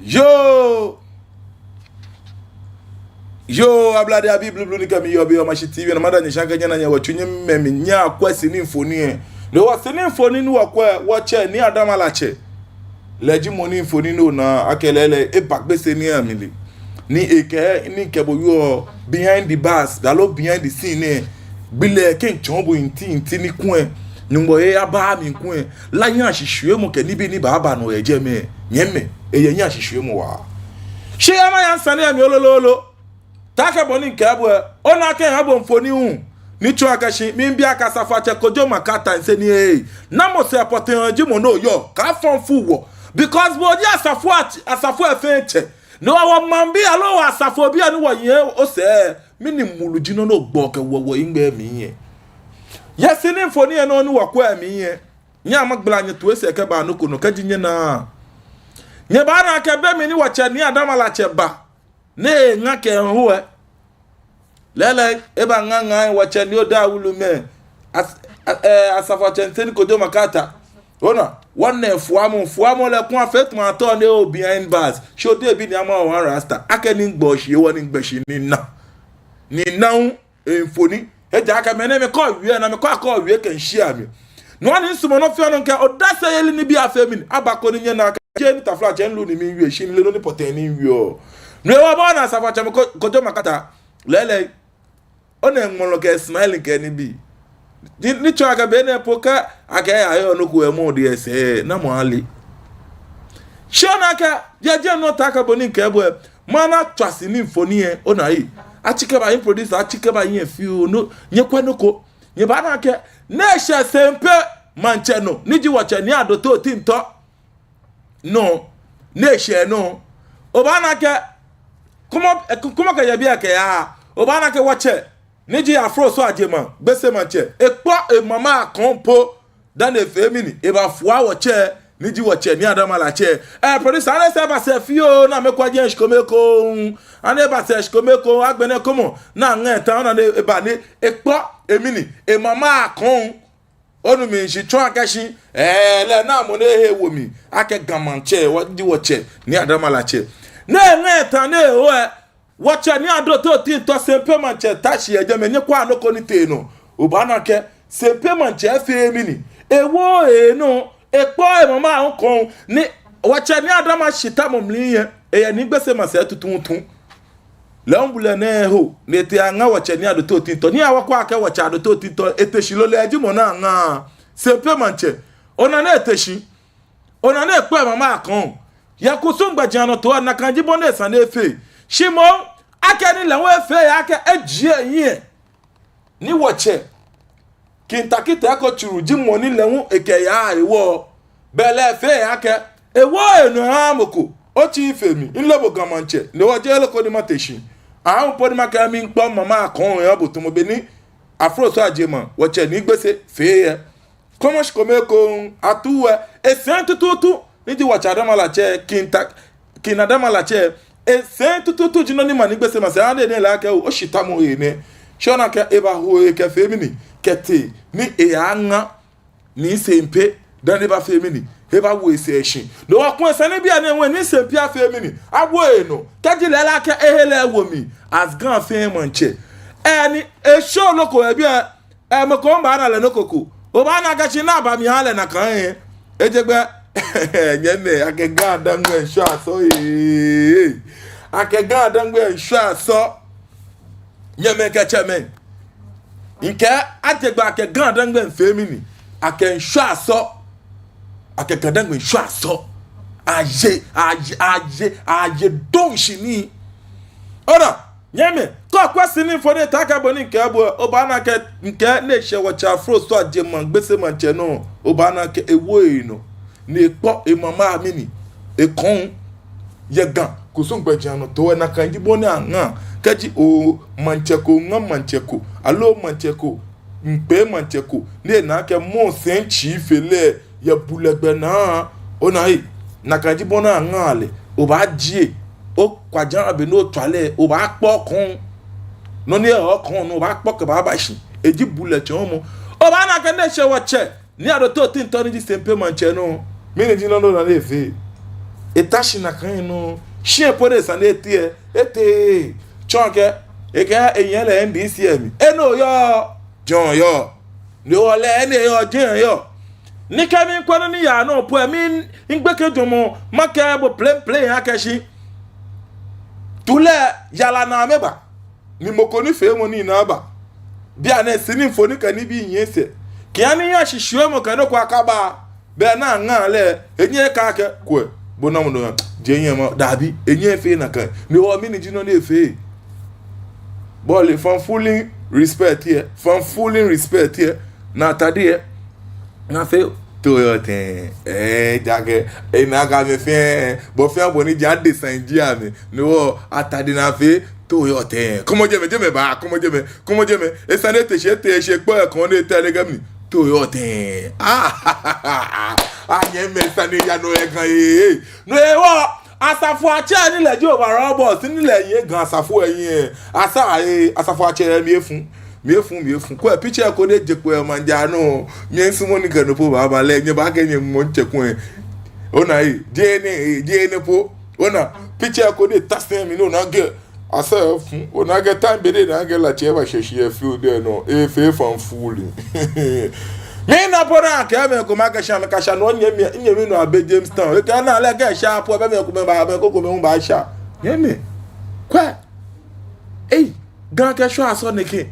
Yoo! Yoo, Ablade abii blublu ni kɛ mi yɔɔ biɛ yɛ Omashi T V nɔ, mada nyɛ shi akɛ nyɛna nyɛwɔtsu, nyɛmɛ mi, nyɛkwɛ sini mfoniri lɛ. Ni wɔ sini mfoniri ni wɔkwɛ, wɔtsɛ Nii Adama Latse. Lɛ ji mɔ ni mfoniri nɔ naa akɛ lɛɛlɛŋ eba Gbese ni amli. Ni ekɛɛ ni mikɛ bo wieɔ behind the bars, aloo behind the scene lɛ. Gbi lɛ kɛ mitsɔɔ bo nti nti ni kulɛ Nyɔŋmɔ he aba mli kulɛ, la nyɛshishiumɔ kɛ nibii ni baaba nɔ yɛ jɛmɛ, nyɛmɛ, eyɛ nyɛshishiumɔ waa. Shi ama yɛ sane lɛ mli lolo lolo. Taakɛ bɔ ni mikɛɛ bo lɛ, ona akɛ miha bo mfoniri hu ni tsɔɔ akɛ shi, miibi akɛ Asafoatsɛ Kojo Makata nsɛni lɛ, namɔ sɛɛ pɔtɛɛ ji mɔ ni yɔɔ, kaafɔŋ fu wɔ. Because bo ji asafo lɛ, asafo lɛ fɛɛ tsɛ. Ni wɔ, wɔmaŋbii aloo wɔ asafobii ni wɔyɛ osɛɛ, mɛni mulu ji nɔ ni ogbɔ kɛwo wɔ hiŋmɛi amli lɛ? Yɛ sini mfoniri lɛ nɔ ni wɔkwɛ lɛ mli lɛ, nyɛhaa magbala nyɛtoi asɛɛ kɛba nɔ ko nɔ kɛji nyɛnaaa. Nyɛbaana akɛ be mli ni wɔtsɛ Nii Adama Latse ba, ni eŋa kɛ eho lɛ, lɛɛlɛŋ ebaŋa ŋa wɔtsɛ Nii Odaihulu mɛi, as-, a-, ɛɛ, Asafoatsɛ Nii Kojo Makata. Ona, wɔna efuamɔ, fuamɔ lɛ kulɛ afee tamɔ atɔ ni ewo behind bars. Shi odebi ni ama wɔ rasta. Akɛ ni migbɔ shi, ewɔ ni migbɛ shi ni mina. Ni mina hu, emfoniri. Ejaakɛ mɛni mikɔ wie, na mikɔ akɔ wie kɛ nshia mli. No hewɔ ni misumɔɔ nɔ fɛɛ nɔ kɛ odaseyeli nibii afee mɛni, aba koni nyɛna akɛ jeee ni taflatsɛ milu ni miwie, shi mile nɔ ni pɔtɛɛ ni miwieɔ. No hewɔ obaana Asafoatsɛ mɔ Ko-, Kojo Makata. Lɛɛlɛŋ, ona eŋmɔlɔ kɛ smiling kɛ nibii. Ni, ni tsɔɔ akɛ be nɛɛ po kɛ akɛ eyahe nɔ ko lɛ mɔ diɛŋtsɛ, namɔ ale? Shi ona akɛ, jeee jeee no taakɛ bɔ ni mikɛɛ bo lɛ, mana tswa sini mfoniri lɛ, ona lɛ. Atsi kɛba eproduce, atsi kɛba efioo, no, nyɛkwɛ nɔ ko. Nyɛbaana akɛ, ni eshɛ Sempe Maŋtsɛ nɔ, ni ji wɔtsɛ Nii Adote Otintor nɔ, ni eshɛ nɔ. Obaana akɛ, kɔmɔ, ɛ, kɔmɔ kɛjɛ biɛ kɛya, obaana akɛ wɔtsɛ, ni ji Afroso Adjemang, Gbese Maŋtsɛ, ekpɔ emama akɔŋ po, dani efee mɛni, ebafua wɔtsɛ, ni ji wɔtsɛ Nii Adama Latse. Ɛɛ, producer, ana sɛɛ eba sɛɛ fioo, na amɛkwa jɛi shikome ekoŋŋ, ana eba sɛɛ shikome ekoŋŋ, agbɛnɛ kɔmɔ, na aŋa eta, ona ni eba ni, ekpɔ emɛni, emama akɔŋ. Onu mi shishi, tsɔɔ akɛ shi, ɛɛ, lɛ namɔ ni ehe wo mli, akɛ Ga Maŋtsɛ, wɔ, di wɔtsɛ Nii Adama Latse. Ni eŋa eta ni eho lɛ, wɔtsɛ Nii Adote Otintor Sempe Maŋtsɛ ta shi yɛ jɛmɛ, nyɛkwɛa nɔ ko ni tee nɔ. Obaana akɛ, Sempe Maŋtsɛ efee mɛni, ewo enɔ, ekpɔ emama akɔŋ, ni wɔtsɛ Nii Adama shitamɔ mli lɛ, eyɛ Nii Gbese maŋsɛɛ tuuntu. Lɛ hu bulɛ nɛɛ eho, ni etee eyaŋa wɔtsɛ Nii Adote Otintor. Ni awa kwɛ akɛ wɔtsɛ Adote Otintor, ete shi lo lɛ ji mɔ ni aŋa Sempe Maŋtsɛ. Ona ni ete shi. Ona ni ekpɔ emama akɔŋ. Yɛ kusum gbɛjianɔtoo lɛ, nakai ji bɔ ni esa ni efee. Shi moŋ, akɛni lɛ hu efee eya akɛ ejie ehiɛ. Ni wɔtsɛ King Tackie Teiko Tsuru ji mɔ ni lɛ hu ekɛya hewɔ, belɛ efee eya akɛ, ewo enɔ eha mɔ ko, otsi fe mi, mile bo Ga Maŋtsɛ, ni wɔje loko ni mate shi. Ahu po ni makɛɛ miikpɔ mama akɔŋ eha bo tamɔ bɔ ni Afroso Adjemang, wɔtsɛ Nii Gbese fee lɛ. Kɔmɔ shikome ekoŋŋ, atuu lɛ, esɛŋ tuuntu, ni ji wɔtsɛ Adama Latse, King Tak-, King Adama Latse, esɛŋ tuuntu ji nɔ ni ma Nii Gbese maŋsɛɛ, ani enɛ lɛ akɛ o, oshitamɔ enɛ. Shi ona akɛ ebaho ekɛfee mɛni, kɛtee, ni eyaŋa Nii Sempe, dani ebafee mɛni, ebawo esɛɛ shi. No hewɔ kulɛ sane bianɛ hu Nii Sempe afee mɛni, awo enɔ, kɛji lɛ lɛ akɛ ehe lɛ ewo mli, as Ga fɛɛ maŋtsɛ. Ɛɛ ni, esho loko ebi a, ɛɛ, mɔ ko baana lɛ nɔ ko ko. Obaana akɛ shi ni aba mli ahã lɛ nakai lɛ, eje gbɛ. Nyɛmɛi, akɛ Ga-Dangme ŋshɔ asɔ ee. Akɛ Ga-Dangme ŋshɔ asɔ. Nyɛmɛi kɛ tsɛmɛi, ŋkɛɛ aje gbɛ akɛ Ga-Dangme ŋfee mɛni? Akɛ ŋshɔ asɔ. Akɛ Ga-Dangme ŋshɔ asɔ. Aye, aye, aye, aye dɔŋŋ shi nii. Ona, nyɛmɛi, kɛ okwɛ sini fo ni etaoɔ akɛ bɔ ni ŋkɛɛ bo, obaana akɛ ŋkɛɛ ni eshɛ wɔtsɛ Afroso Ajeman Gbese maŋtsɛ nɔ, obaana akɛ ewo enɔ ni ekpɔ emama mɛni, ekɔŋ yɛ Ga kusum gbɛjianɔtoo lɛ. Nakai ji bɔ ni aŋaa. Kɛji omaŋtsɛ ko ŋa maŋtsɛ ko, aloo maŋtsɛ ko ŋkpee maŋtsɛ ko, ni ena akɛ mɔ sɛɛ tsii fe lɛ yɛ bulɛ gbɛ naa, ona ee, nakai ji bɔ ni aŋaa lɛ. Obaajie, okwaja abe ni otswa lɛ, obaakpɔ okɔŋ. Nɔ ni yɔɔ okɔŋ nɔ, obaakpɔ kɛbaaba shi. Eji bulɛ tsɔɔmɔ. Obaana akɛ ni eshɛ wɔtsɛ Nii Adote Otintor ni ji Sempe maŋtsɛ nɔ, mɛni ji nɔ ni ona ni efee? Eta shi nakai nɔŋŋ. Shi epo ni esa ni etee lɛ, eteee. Tsɔɔ akɛ, ekɛɛ ehiɛ lɛ N D C lɛ mli. Enɔ yɔɔ, jɛi yɔɔ. Ni wɔle enɛ yɔɔ, jɛi yɔɔ. Ni kɛ mikwɛ nɔ ni yaa nɔ po lɛ, mi, migbekɛ jɔɔmɔ, makɛɛ bo plɛŋplɛŋ akɛ shi, tulɛ yara naa amɛba. Ni mɔ ko nifeemɔ ni naa aba. Bianɛ sini fo ni kɛ nibii nyiɛ sɛɛ. Kɛ ani ya shishiumɔ kɛ nɔ ko akaba. Be ni aŋaa lɛ, enyɛ eka akɛ, kwɛ, bo namɔ nɔ ya, je nyɛ ma, dabi, enyɛ efee nakai. Ni wɔ mɛni ji nɔ ni efee. Bɔ lɛ fanfooling respect lɛ, fanfooling respect lɛ, ni atade lɛ. Ni afee, to yɔɔ tɛŋŋ. Ee, ejaakɛ, ena akɛ amɛ fɛɛ, bɔ fɛɛ bɔ ni ji adesai ji amɛ. Ni wɔ, atade ni afee, to yɔɔ tɛŋŋ. Kɔmɔ jɛmɛ, jɛmɛ ba, kɔmɔ jɛmɛ, kɔmɔ jɛmɛ. Esa ni ete shi, ete shi, ekpɔ ekɔŋ ni etee lɛ kɛ mɛni. To yɔɔ tɛŋŋ. Ah, nyɛmɛi, esa ni eya nɔ yɛ Ga ee. No hewɔ, Asafoatsɛ ni lɛ ji overall boss, ni lɛ yɛ Ga asafo lɛ hiɛ. Asa ee, Asafoatsɛ lɛ mli efu. Mli efu, mli efu. Kwɛ picture ko ni eje kpo yɛ maŋ ja nɔ. Miisumɔ ni kɛ no po baaba lɛ, nyɛbaakɛɛ nyɛmɔ ntsɛ kwɛ. Ona ee, je nɛ, je nɛ po. Ona picture ko ni eta sɛɛ mli nɔ, ona akɛ asa efu. Ona akɛ time be ni ona akɛ latsɛ eba shɛ shi yɛ field lɛ nɔ. Efee fanfooling. Mina po ni akɛ mɛi komɛi akɛ sha, amɛkasha nɔ nyɛmi, nyɛmi nɔ abɛ Jamestown. Ekɛɛ ni lɛ kɛ sha po, be mɛi komɛi ba, mɛi komɛi hu baasha. Nyɛmi. Kwɛ. Ei, Ga kɛ shwa asɔ nɛkɛ.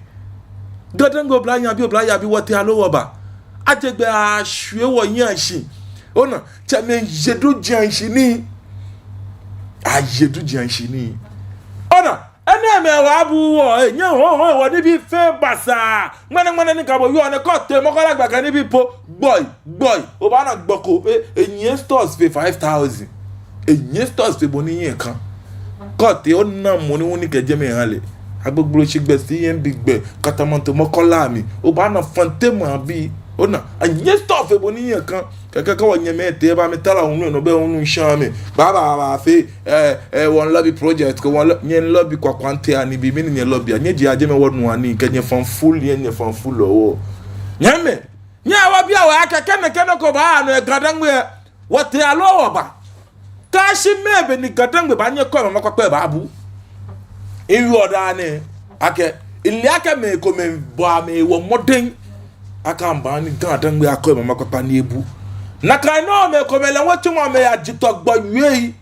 Ga-Dangme oblahii abii, oblayei abii, wɔtee aloo wɔba. Aje gbɛ ashwie wɔhiɛ ashi. Ona, tsɛmɛi, aye dujiaŋshi nii. Aye dujiaŋshi nii. Ona, enɛɛmɛi wa bu wɔ, ee, nyɛ hɔɔhɔɔ wɔ nibii fɛɛ basaa. Ŋmɛnɛ ŋmɛnɛ ni kabo yɔɔ nɛɛ, kɛ otee Makola gbɛ kɛ nibii po, gbɔi, gbɔi. Obaana gbɔ ko, ee, enyiɛ stores fe five thousand. Enyiɛ stores fe bɔ ni ehiɛ ka. Kɛ otee ona mɔ ni hu ni kɛ jɛmɛ ha lɛ. Agbogbloshie gbɛ, C M B gbɛ, Katamanto, Makola mli. Obaana Fante maŋbii. Ona, enyiɛ store fe bɔ ni ehiɛ ka. Kɛkɛ kɛ wɔnyɛmɛi tee ba, amɛtara hulu nɔ, bɛ hulu shaa mɛi. Baaba, baaba fee, ee, ee, wɔŋ lobby project ko, wɔŋ lo-, nyɛ lobby kwa kwante ani bi, mɛni nyɛ lobby a, nyɛji ajɛmɛ wɔnu ani, kɛ nyɛ fanfooling, nyɛ fanfooling wɔ. Nyɛmɛi, nyɛhaa wɔbia wɔhe akɛ, kɛ nɛkɛ nɔ ko baaya nɔ yɛ Ga-Dangme, wɔtee aloo wɔba. Kaashi mɛɛ be ni Ga-Dangme baanyɛ akɔ emama kpakpa baabu. Miwieɔ daa nɛɛ akɛ, mile akɛ mɛi komɛi bɔ amɛhe mɔdɛŋ akɛ amɛbaanyɛ Ga-Dangme akɔ emama kpakpa ni ebu. Nakai nɔŋŋ mɛi komɛi lɛ, wɔtsɔmɔ amɛyaji tɔ gbɔ yei.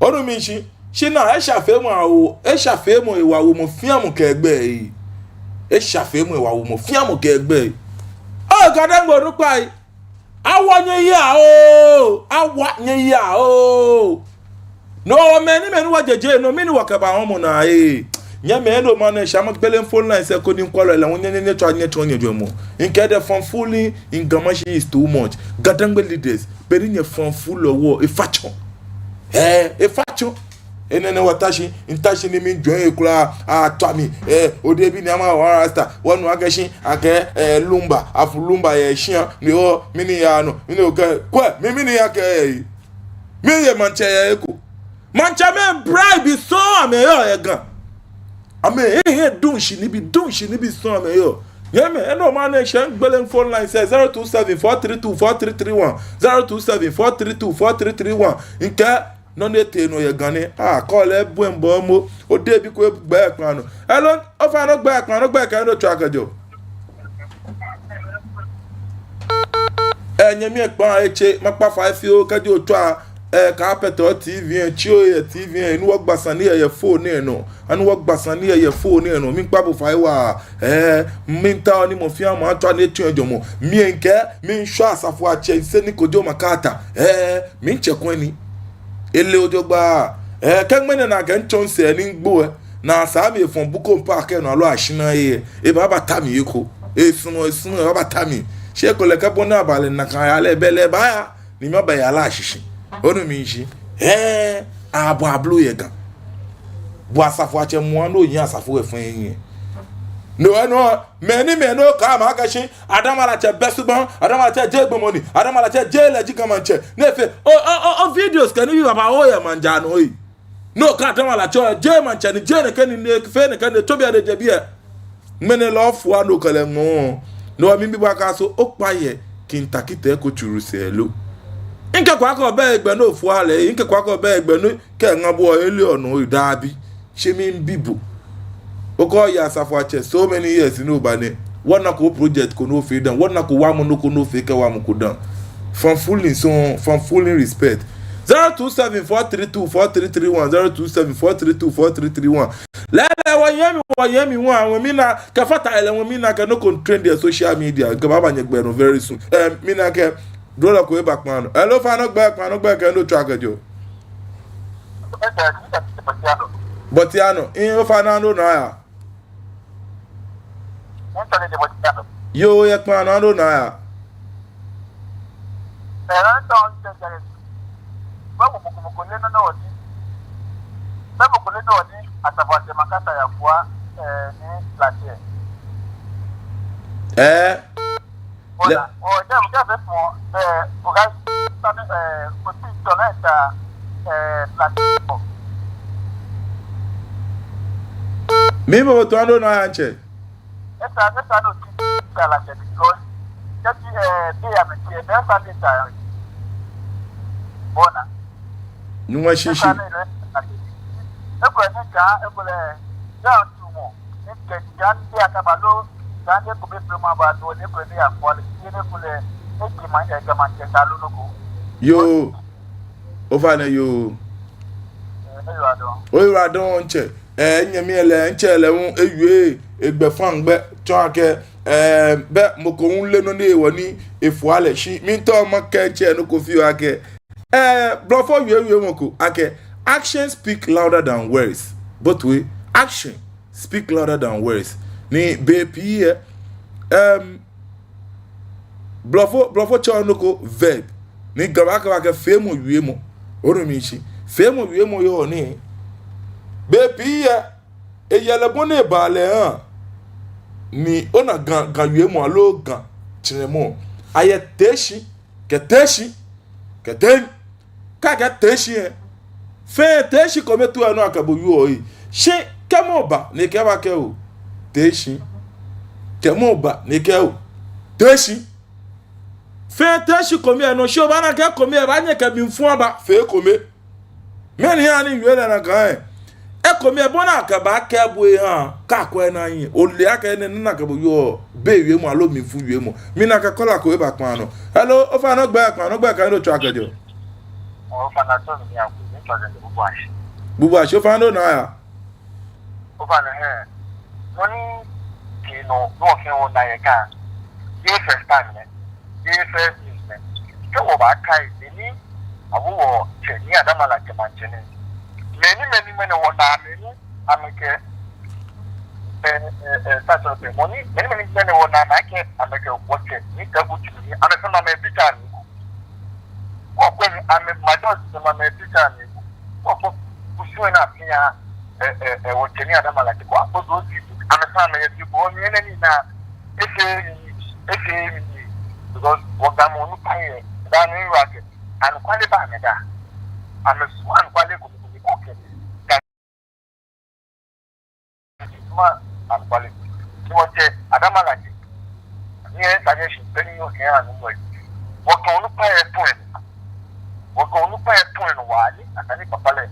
Onu mi shishi? Shi naa, eshafeemɔ awo, eshafeemɔ ewa wo mɔ fɛɛ mɔ kɛ egbɛi. Eshafeemɔ ewa wo mɔ fɛɛ mɔ kɛ egbɛi. Oo, Ga-Dangme onukpai. Awa nyɛyi oo, awa nyɛyi oo. No mɛni, mɛni wɔjeje, no mɛni wɔkɛba wɔmɔ naa ee. Nyɛmɛi, no maŋ nɛɛ sha magbele phone lines lɛ koni mikwɛlɔi lɛ hu nyɛ, nyɛ, nyɛtsɔɔ, nyɛtsɔɔ nyɛjwɛŋmɔ. Mikɛɛ the fanfooling in Ga Mashie is too much. Ga-Dangme leaders, bɔ ni nyɛ fanfooling wɔ, efa tsɔ. Ee, efa tsɔ. Enɛ nɛɛ wɔta shi, mita shi ni mijwɛŋ he kwraa, atswa mi. Ee, odebi ni ama wɔ rasta, wɔnu akɛ shi, akɛ, ee, lumba, afu lumba yɛ shia, ni wɔ, mɛni yaa nɔ, mɛni okɛɛ, kwɛ, mi mɛni akɛɛ ee. Miye maŋtsɛ yɛ he ko. Maŋtsɛmɛi bribe sɔŋŋ amɛyɔɔ yɛ Ga. Amɛhe, he dɔŋŋ shi nibii, dɔŋŋ shi nibii sɔŋŋ amɛyɔɔ. Nyɛmɛi, enɛ maŋ nɛɛ sha magbele phone lines lɛ, zero two seven four three two four three three one, zero two seven four three two four three three one. Mikɛɛ, nɔ ni etee nɔ yɛ Ga nɛɛ. Ah, call lɛ ebɔi mɔ bɔ mɔ. Odebi ko egbɛi kpaa nɔ. Hello, ofainɛ ogbɛi kpaa nɔ, ogbɛi kɛ he ni otswaa kɛjɛɔ. Nyɛmi ekpa etse, makpa fai fioo, kɛji otswa, eh, carpet or T V lɛ, tsi ohe yɛ T V lɛ, ni wɔgba sane lɛ yɛ phone lɛ nɔ. Ani wɔgba sane lɛ yɛ phone lɛ nɔ. Miikpa bo fai waa. Eh, miitao ni mɔ fɛɛ mɔ atswa ni etsɔɔ ejwɛŋmɔ. Mi lɛ mikɛɛ, miishwa Asafoatsɛ Seni Kojo Makata. Eh, mitsɛ kwɛ ni. Ele ojogbaŋŋ. Eh, kɛ ŋmɛnɛ nakai ntsɔnsɛɛ ni migbo lɛ, ni esa mi efɔŋ bu ko mpa kɛ nɔ aloo ashina lɛ, ebaabata mi eko. Esumɔɔ, esumɔɔ, ebaabata mi. Shi ekolɛ kɛ bɔ ni abaale nakai yaa lɛ, belɛ ebaaya, ni maba yara shishi. Onu mi shishi. Eh, abɔ ablo yɛ Ga. Bo Asafoatsɛ mɔ ni oyi asafo lɛ fɛɛ lɛ. No, no, mɛni, mɛni okɛɛ ma akɛ shi, Adamalatsɛ bɛ subaŋ, Adamalatsɛ jeee gbɔmɔ ni, Adamalatsɛ jeee lɛ ji Ga Maŋtsɛ. Ni efee, o, o, o, o videos kɛ nibii babaoo yɛ maŋ jaa nɔ lɛ. No okɛɛ Adamalatsɛ jeee maŋtsɛ ni, jeee nɛkɛ ni, ni efee nɛkɛ ni, tsobi ade jebi lɛ. Ŋmɛnɛ lɛ ofua no kɛlɛ ŋɔɔ. No hewɔ mibi bo akɛ so okpa yɛ kintakite ko tsuru sɛɛ lo. Mikɛɛ kwɛ akɛ obɛ hegbɛ ni ofua lɛ, mikɛɛ kwɛ akɛ obɛ hegbɛ ni kɛ ŋa bo lɛ ele onɔ lɛ, daabi. Shi miibi bo. Okɛɛ oye Asafoatsɛ so many years ni oba nɛɛ. Wɔnako project ko ni ofee dã. Wɔnako waamɔ nɔ ko ni ofee kɛwa mɔ ko dã. From feeling so, from feeling respect. Zero two seven four three two four three three one, zero two seven four three two four three three one. Lɛɛlɛŋ wɔyɛ mi, wɔyɛ mi wa, wɔmiina akɛ fata lɛ, wɔmiina akɛ nɔ ko trend yɛ social media. Mikɛbaaba nyɛgbɛ nɔ very soon. Eh, miina akɛ Drɔlɔ ko eba kpaa nɔ. Hello, ofainɛ ogbɛi, kpaa nɔ ogbɛi kɛ he ni otswaa kɛjɛɔ. Bɔtianɔ. Ii, ofainɛ, he ni onaa yaa? Yoo, yɛ kpaa nɔ, he ni onaa yaa? Ɛɛ. Lɛ, ɔ, jɛ, jɛ fɛɛ mɔ, ɛ, ɔ ka sane, ɛ, oti tɔ na ta, ɛ, platform. Miibi bo tɔ he ni onaa yaa, ntsɛ. Esa, esa ni oti ta la kɛ because, kɛji, ɛ, be ya mɛ ti, ɛ, be esa ni ta ya. Bɔ ni. Nyɔŋmɔ shishi. Esa ni lɛ, ekolɛ ni ka, ekolɛ, ya tu mɔ. Yoo. Ofainɛ yoo. Oyiwaladɔŋŋ ntsɛ. Ɛɛ, nyɛmi lɛ, ntsɛ lɛ hu ewie egbɛfaŋ gbɛ tsɔɔ akɛ, ɛɛ, bɛ mɔ ko hu le nɔ ni ewɔ ni efua lɛ shi. Miitao makɛɛ ntsɛ nɔ ko fioo akɛ, ɛɛ, blɔfo wiewiemɔ ko akɛ, action speak louder than words. Both way, action speak louder than words. Ni bei pii lɛ, ɛm, blɔfo, blɔfo tsɛɔ nɔ ko verb. Ni Ga baakɛɛ, baakɛɛ feemɔ wiemɔ. Onu mi shishi. Feemɔ wiemɔ yɔɔ nɛɛ. Bei pii lɛ, eyɛ lɛ bɔ ni ebaa lɛ haa. Ni ona Ga, Ga wiemɔ aloo Ga tsɛmɔ. Ayɛ te shi, kɛ te shi, kɛ te. Kɛ akɛɛ te shi lɛ, fɛɛ te shi kome tu lɛ nɔ akɛ bo wieɔ lɛ. Shi kɛ mɔ ba ni ekɛɛ bo akɛ oo, te shi. Kɛ mɔ ba ni ekɛɛ oo, te shi. Fɛɛ te shi kome lɛ nɔ, shi obaana akɛ kome lɛ baanyɛ ekɛ mlifu aba fe kome. Mɛni hewɔ ni miwie lɛ nakai lɛ? Ekome lɛ bɔ ni akɛbaakɛɛ bo lɛ haa, kɛ akwɛ naa lɛ, ole akɛ enɛ nɔ ni akɛ bo wieɔ, be wiemɔ aloo mlifu wiemɔ. Miina akɛ caller ko eba kpaa nɔ. Hello, ofainɛ ogbɛi, kpaa nɔ ogbɛi kɛ he ni otswaa kɛjɛɔ. Ofainɛ atsɛɔ mi Nii Aku, miitswa kɛjɛ Bubuashi. Bubuashi, ofainɛ he ni onaa yaa? Ofainɛ, ɛɛ. Nɔ ni kɛ nɔ, nɔ fɛɛ nɔ ni yɔɔ Ga. Jeee first time nɛ. Jeee first news nɛ. Kɛ wɔbaakai, mɛni, awo wɔtsɛ Nii Adama Latse Maŋtsɛ nɛɛ. Mɛni, mɛni, mɛni wɔnaa, mɛni, amɛkɛ, ɛɛ, ɛɛ, ɛɛ, sasɔ pɛ, mɔ ni, mɛni, mɛni, mɛni wɔnaa, amɛkɛ, amɛkɛ wɔtsɛ Nii Teiko Tsuru ni, amɛfɛɛ amɛ picture ni. Kɔkɔɔkɔ ni amɛ majority ni amɛ picture ni. Kɔkɔɔkɔ kusum ni afia, ɛɛ, ɛɛ, ɛɛ, wɔtsɛ Nii Adama Latse ko, akpɔ do si, amɛfɛɛ amɛyɛ bi bɔ, ni enɛ ni na, ese, ese, because wɔgamɔ onukpa yɛ, daa ni wa kɛ, anɔkwale baa amɛdaaŋ, amɛsumɔɔ anɔkwale ko, ko, ko, ko kɛ. Sumɔɔ anɔkwale. Ni wɔtsɛ Adama Latse. Ni esa akɛ shi pɛ ni yɔɔ kɛ anu mɔ yi. Wɔkɛ onukpa yɛ tun ɛ. Wɔkɛ onukpa yɛ tun ɛ nɔ waa ni esa ni papa lɛ.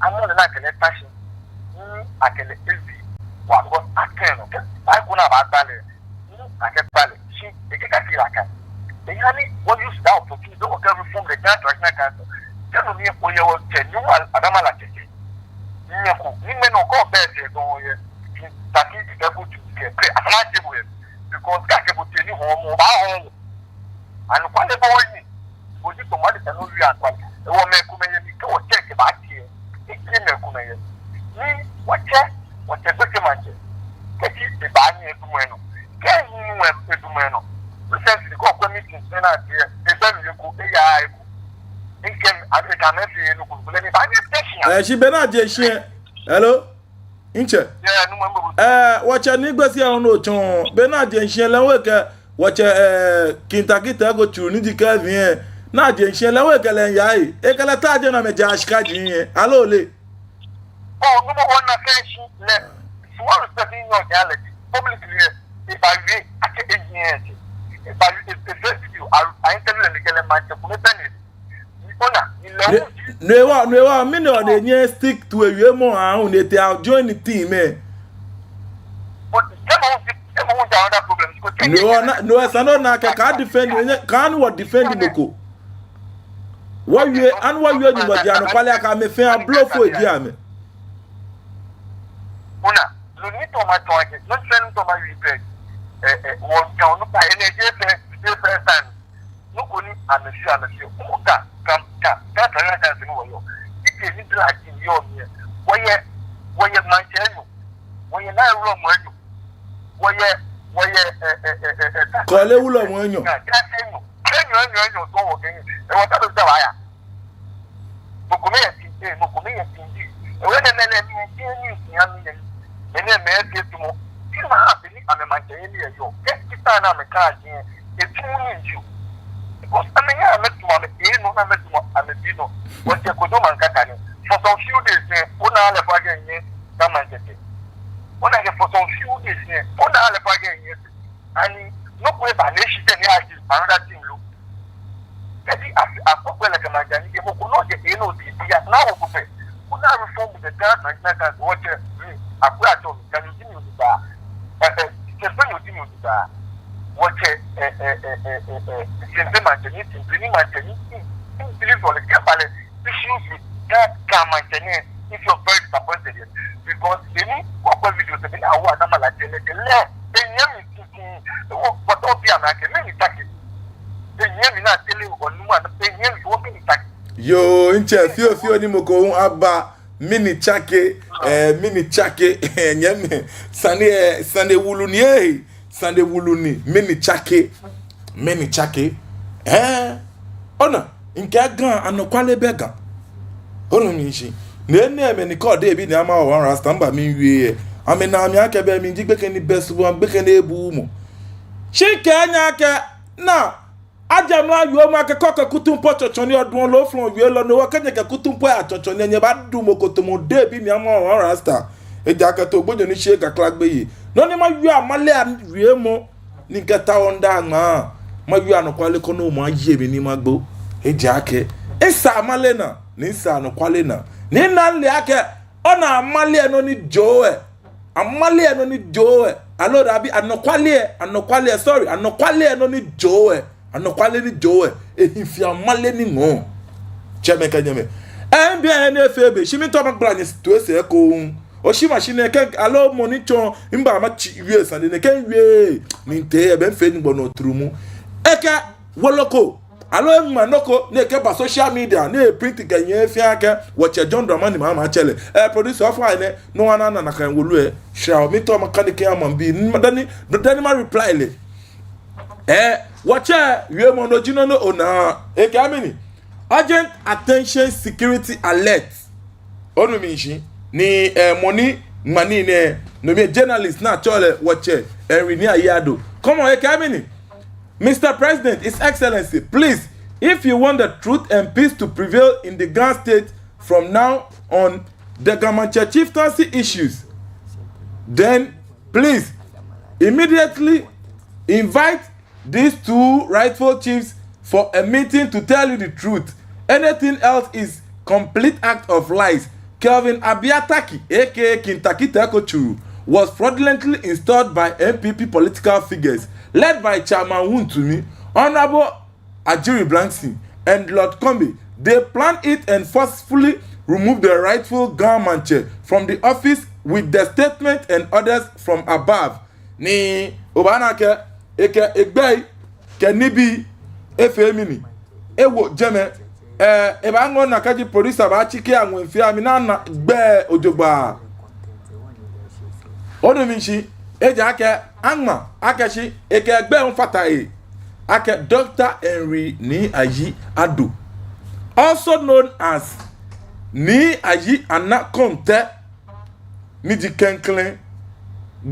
Amɔ lɛ ni akɛ lɛ ta shi. Ni akɛ lɛ evi. Waa because atun ɛ nɔ. Kɛ, eko ni abaagba lɛ. Ni akɛgba lɛ. Shi, ekɛ ka fi la ka. Eya ni, wɔ use Nakai nɔŋŋ. Kɛ no ni oyɛ wɔtsɛ Nii Adama Latse kɛ nyɛko, ni mɛnɔ kɔ bɛ tɛ dɔŋŋ yɛ, Kintakite ko tu kɛ, kɛ afana je bo yɛ. Because kɛ akɛ bo tee ni hɔɔmɔ, obaahɔɔ. Anɔkwale bɔ ni, bo ji tɔmɔ de tɛ no wie anɔkwale. Ewɔ mɛi komɛi yɛ ni kɛ wɔtsɛ kɛ baatsi yɛ. Ekɛ mɛi komɛi yɛ. Ni wɔtsɛ, wɔtsɛ gbekɛ maŋtsɛ. Kɛji ebaanyiɛ edumɔ enɔ. Kɛ enyiɛɛɛ edumɔ enɔ. Recently, kɛ okwɛ meeting, ena ati yɛ, ebɛ mli eko, eyaaa eko. Nkɛɛ, abi kɛ amɛfee nɔ ko, lɛ ni baanyɛ atee shi. Eh, shi be ni aje shishi lɛ. Hello? Ntsɛ. Yeah, no, mambo. Eh, wɔtsɛ Nii Gbese Awo nɔ tsɔ. Be ni aje shishi lɛ, lɛ hu ekɛɛ, wɔtsɛ, eh, Kintakite ko tsuru ni ji Kevin lɛ. Ni aje shishi lɛ, lɛ hu ekɛɛ lɛ yaa lɛ. Ekɛɛ lɛ ta je na mɛ ja shika ji lɛ. Hello lɛ. Oh, no, mɔ wɔna fɛɛ shi lɛ. Small respect in your reality. Publicly, eh, ebaawie akɛ eji lɛ. Ebaawie, e, e, video, a, a interview lɛ ni kɛ lɛ maŋtsɛ kome bɛ ni. Ona, ni lɛ hu ji. No hewɔ, no hewɔ, mɛni hewɔ ni enyɛɛɛ stick to ewiemɔ aahu ni etee ajoin team lɛ. But, jɛmɛ hu ji, jɛmɛ hu ji another problem. No hewɔ, no hewɔ esa ni ona akɛ kaa defend, kaa ni wɔ defend mɔ ko. Wɔwie, ani wɔwie Nyɔŋmɔ ji anɔkwale akɛ amɛ fɛɛ ablofoi ji amɛ. Ona, no ni mitao matao akɛ, no fɛɛ ni mitao mawie pɛ. Eh, eh, wɔtsɛ onukpa, enɛ jeee fɛɛ, jeee fɛɛ time. Nɔ ko ni amɛfeɔ, amɛfeɔ. Mɔ ka, ka, ka, ka, ka, ka, ka, sɛɛ ni wɔyɔɔ. Ite ni dila ji yɔɔ mli lɛ. Wɔyɛ, wɔyɛ maŋtsɛ enyɔ. Wɔyɛ naa wulɔmɔ enyɔ. Wɔyɛ, wɔyɛ, eh, eh, eh, eh, eh, ta. Kɔle wulɔmɔ enyɔ. Naa, ta se enyɔ. Enyɔ, enyɔ, enyɔ, tɔ wɔ kɛ enyɔ. Ewɔ ta do ta wa ya. Mɔ kome yɛ Tinte, mɔ kome yɛ Tinte. Ewɔ nɛɛ mɛi lɛ mli yɛ ni ya mi nɛ. Mɛi nɛɛ mɛi yɛ tumɔ. Ti ma ha be ni amɛ maŋtsɛyeli lɛ yɔɔ. Kɛ kita na amɛka ji lɛ. Etu ni ji o. Because amɛnyɛ amɛtumɔ amɛ, eh, no na amɛtumɔ amɛbi nɔ. Wɔtsɛ Kojo Mankaka nɛ. For some few days nɛ, ona lɛ fɔ akɛ enyɛ, na maŋtsɛ tɛ. Ona akɛ for some few days nɛ, ona lɛ fɔ akɛ enyɛ. Ani, nɔ ko eba ni eshi tɛ ni aji another thing lo. Kɛji a, akpokpoi lɛ kɛ maŋtsɛ ni je mɔ ko nɔ je eno di dia na wo ko pɛ. Ko na reform the Ghana National Council wɔtsɛ mi akpoi atsɔ mi kɛ ni ji mi odi ba. Eh, eh, kɛ fɛ ni odi mi odi ba. Wɔtsɛ, eh, eh, eh, eh, eh, eh, kɛ fɛ maŋtsɛ ni, kɛ fɛ ni maŋtsɛ ni, ni, ni believe wɔle kɛ ba lɛ issues with that Ga maŋtsɛ nɛɛ, if you're very disappointed yet. Because eni, wɔkpɛ video tɛ, eni awo Adama Latse lɛ, tɛ lɛ, enyɛ mi titi, wɔ, wɔtɔ bi amɛ akɛ, mɛni tsake. Enyɛ mi na tele, onumɔ, enyɛ mi, wɔ mɛni tsake. Yoo, ntsɛ, fioo, fioo ni mɔ ko hu aba, mɛni tsake, eh, mɛni tsake, nyɛmi, sane, eh, sane wulu ni, eh. Sane wulu ni, mɛni tsake, mɛni tsake. Eh, ona, mikɛɛ Ga, anɔkwale bɛ Ga. Onu mi shishi. Nɛɛ, nɛɛ, mɛi ni kɔ de bi ni ama wɔ One Rasta mba miwie lɛ. Amɛna mi akɛ be mli ji gbekɛ ni bɛ subu, gbekɛ ni ebu mɔ. Shi kɛ nya akɛ, na, ajɛ mla yoo ma kɛ kɔ kɛ kutumpɔɔ tsɔtsɔ ni odu lɛ oflɔ wielɔ nɔ, wɔkɛ nyɛ kɛ kutumpɔɔ atsɔtsɔ ni nyɛbaadu mɔ ko tamɔ de bi ni ama wɔ One Rasta. Ejaakɛ to gbonyo ni shi kakla gbeyei. Nɔ ni mawie amale awiemɔ ni kɛ ta wɔ nda ŋmaa. Mawie anɔkwale koni mɔ aye mi ni magbo. Ejaakɛ. Esa amale naa, ni esa anɔkwale naa. Ni na le akɛ, ona amale nɔ ni jɔɔ lɛ. Amale nɔ ni jɔɔ lɛ. Aloo dabi anɔkwale, anɔkwale, sorry, anɔkwale nɔ ni jɔɔ lɛ. Anɔkwale ni jɔɔ lɛ, ehi fe amale ni ŋɔɔ. Tsɛmɛi kɛ nyɛmɛi. Ɛɛ, mibɛ he ni efee be, shi miitao magbala nyɛ to esɛɛ ekoŋŋ. Oshi ma shi nɛkɛ, aloo mɔ ni tsɔ, mba matsi wie sane nɛkɛ wie. Ni mitee, ebɛ mifee ni gbɔnɔ trumu. Ekɛ, wolo ko. Aloo eŋma nɔ ko, ni ekɛba social media, ni eprint kɛnyiɛ fɛɛ akɛ, wɔtsɛ John Dramani Mahama tsɛ lɛ. Ɛɛ, producer, ofainɛ, no ana nana kan wolo lɛ. Shira, miitao makane kɛ ama bi, dani, dani ma reply lɛ. Eh, wɔtsɛ, wiemɔ nɔ ji nɔ ni ona. Ekɛɛ mɛni? Urgent attention, security alert. Onu mi shishi. Ni, eh, mɔ ni ŋma nii nɛɛ, no mli journalist ni atsɛɔ lɛ wɔtsɛ, Henry Nii Ayado. Come on, ekɛɛ mɛni? Mister President, His Excellency, please, if you want the truth and peace to prevail in the Ga State from now on, the Ga Mantse chieftaincy issues, then please, immediately invite these two rightful chiefs for a meeting to tell you the truth. Anything else is complete act of lies. Kelvin Abiataki, A K A Kintakite Ko Tsuru, was fraudulently installed by N P P political figures led by Chairman Wontumi, Honorable Adjiri Blankson, and Lord Kombe, They planned it and forcefully removed the rightful Ga Maŋtsɛ from the office with the statement and orders from above. Ni obaana akɛ ekɛ egbɛi kɛ nibii efee mɛni, ewo jɛmɛ. Ɛɛ, ebaaŋɔɔ ni akɛji producer baatsi kɛ aŋwɛi fɛɛ amli ni ana gbɛi jogbaŋŋ. Onu mishishi? Ejaakɛ aŋma akɛ shi ekɛ egbɛi hu fata he. Akɛ Doctor Henry Nii Ayi Addo, also known as Nii Ayi Anaa Kɔntɛ, ni ji klɛŋklɛŋ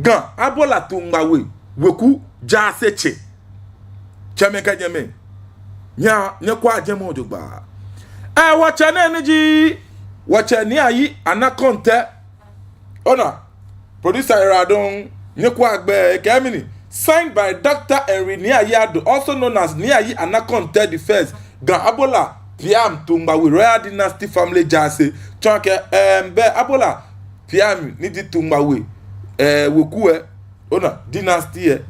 Ga Abola Tungbawe weku jaasetsɛ. Tsɛmɛi kɛ nyɛmɛi, nyɛ, nyɛkwɛa jɛmɛ jogbaŋŋ. Ɛɛ, wɔtsɛ nɛɛ ni ji wɔtsɛ Nii Ayi Anaa Kɔntɛ. Ona, producer ira dɔŋŋ, nyɛkwɛa gbɛi, ekɛɛ mɛni, signed by Doctor Henry Nii Ayi Addo, also known as Nii Ayi Anaa Kɔntɛ the first, Ga Abola Piam Tungbawe Royal Dynasty Family Jaase. Tsɔɔ akɛ, ɛm, bɛ Abola Piam ni ji Tungbawe, ɛɛ, weku lɛ, ona, dynasty lɛ,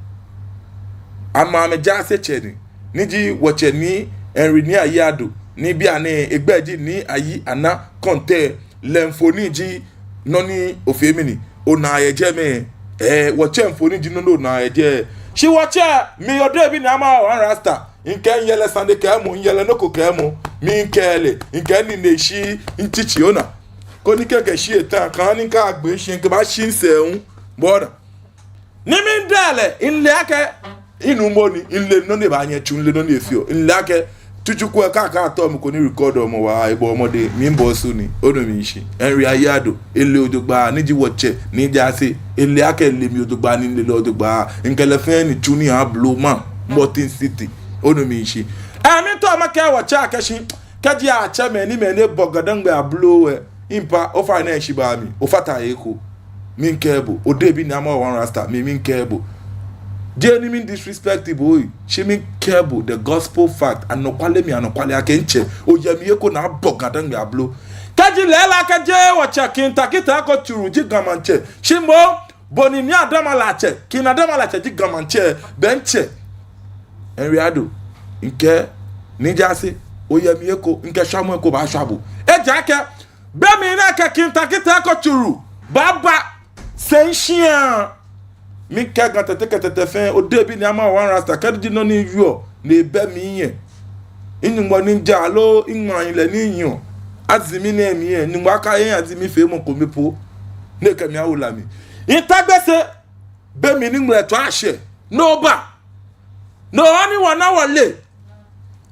amɛ amɛjaasetsɛ ni, ni ji wɔtsɛ Nii Henry Nii Ayi Addo, ni bianɛ egbɛi ji Nii Ayi Anaa Kɔntɛ. Lɛ mfoniri ji nɔ ni ofee mɛni, onaa yɛ jɛmɛ. Ɛɛ, wɔtsɛ mfoniri ji nɔ ni onaa yɛ jɛi. Shi wɔtsɛ, mi Odehe bi ni ama wɔ One Rasta. Mikɛɛ miyɛ lɛ sane kɛɛmɔ, miyɛ lɛ nɔ ko kɛɛmɔ. Mikɛɛ lɛ, mikɛɛ ni ne shi, mitsitsi ona. Koni kɛ mikɛ shi eta, kaaha ni mikagbe shi, mikɛbaashi misɛɛ hu. Bɔ ni Ni miida lɛ, mile akɛ minuumɔ ni, mile nɔ ni ebaanyɛ etsu, mile nɔ ni efeɔ, mile akɛ tsutsu ko lɛ kaka tɔ mɔ ko ni record mɔ waa, ebɔ mɔdɛŋ, miibɔ su ni, onu mishishi. Henry Ayi Addo, ele jogbaŋŋ, ni ji wɔtsɛ, ni jaase, ele akɛ ele mi jogbaŋŋ, ni mile lɛ jogbaŋŋ, mikɛ lɛ fɛɛ ni tsu ni ablo maŋ, Martin City, onu mishishi. Ɛɛ, miitao makɛɛ wɔtsɛ akɛ shi, kɛji atsɛ mɛi ni mɛi ni bɔ Ga-Dangme ablo lɛ, Impa, ofainɛ shi ba mi, ofata he ko. Miikɛɛ bo, Odehe bi ni ama wɔ One Rasta, mi, miikɛɛ bo. Jeee ni mi-disrespect bo, shi miikɛɛ bo the gospel fact, anɔkwale mli anɔkwale akɛ ntsɛ, oyɛ mli eko ni abɔ Ga-Dangme ablo. Kɛji lɛɛlɛŋ kɛji wɔtsɛ King Tackie Teiko Tsuru ji Ga Maŋtsɛ, shi moŋ, bɔ ni Nii Adama Latse, King Adama Latse ji Ga Maŋtsɛ, bɛ ntsɛ. Henry Addo, mikɛɛ, ni jaase, oyɛ mli eko, mikɛ shwamɔ eko baashwa bo. Ejaakɛ, be mli ni akɛ King Tackie Teiko Tsuru baaba sɛi shia. Mikɛɛ Ga Tɛte kɛ Tɛtɛ fɛɛ, Odehe bi ni ama wɔ One Rasta, kɛji nɔ ni yɔɔ, ni ebɛ mli lɛ, mi-Nyɔŋmɔ ni ja aloo mi-Ŋmalɛ ni nyɔ, azimi nɛɛ mli lɛ, Nyɔŋmɔ akahe azimi feemɔ kome po, ni ekɛ mi awo la mli. Mita Gbese, be mli ni ŋmlɛtswaa shɛ, no ba. No hewɔ ni wɔna wɔle.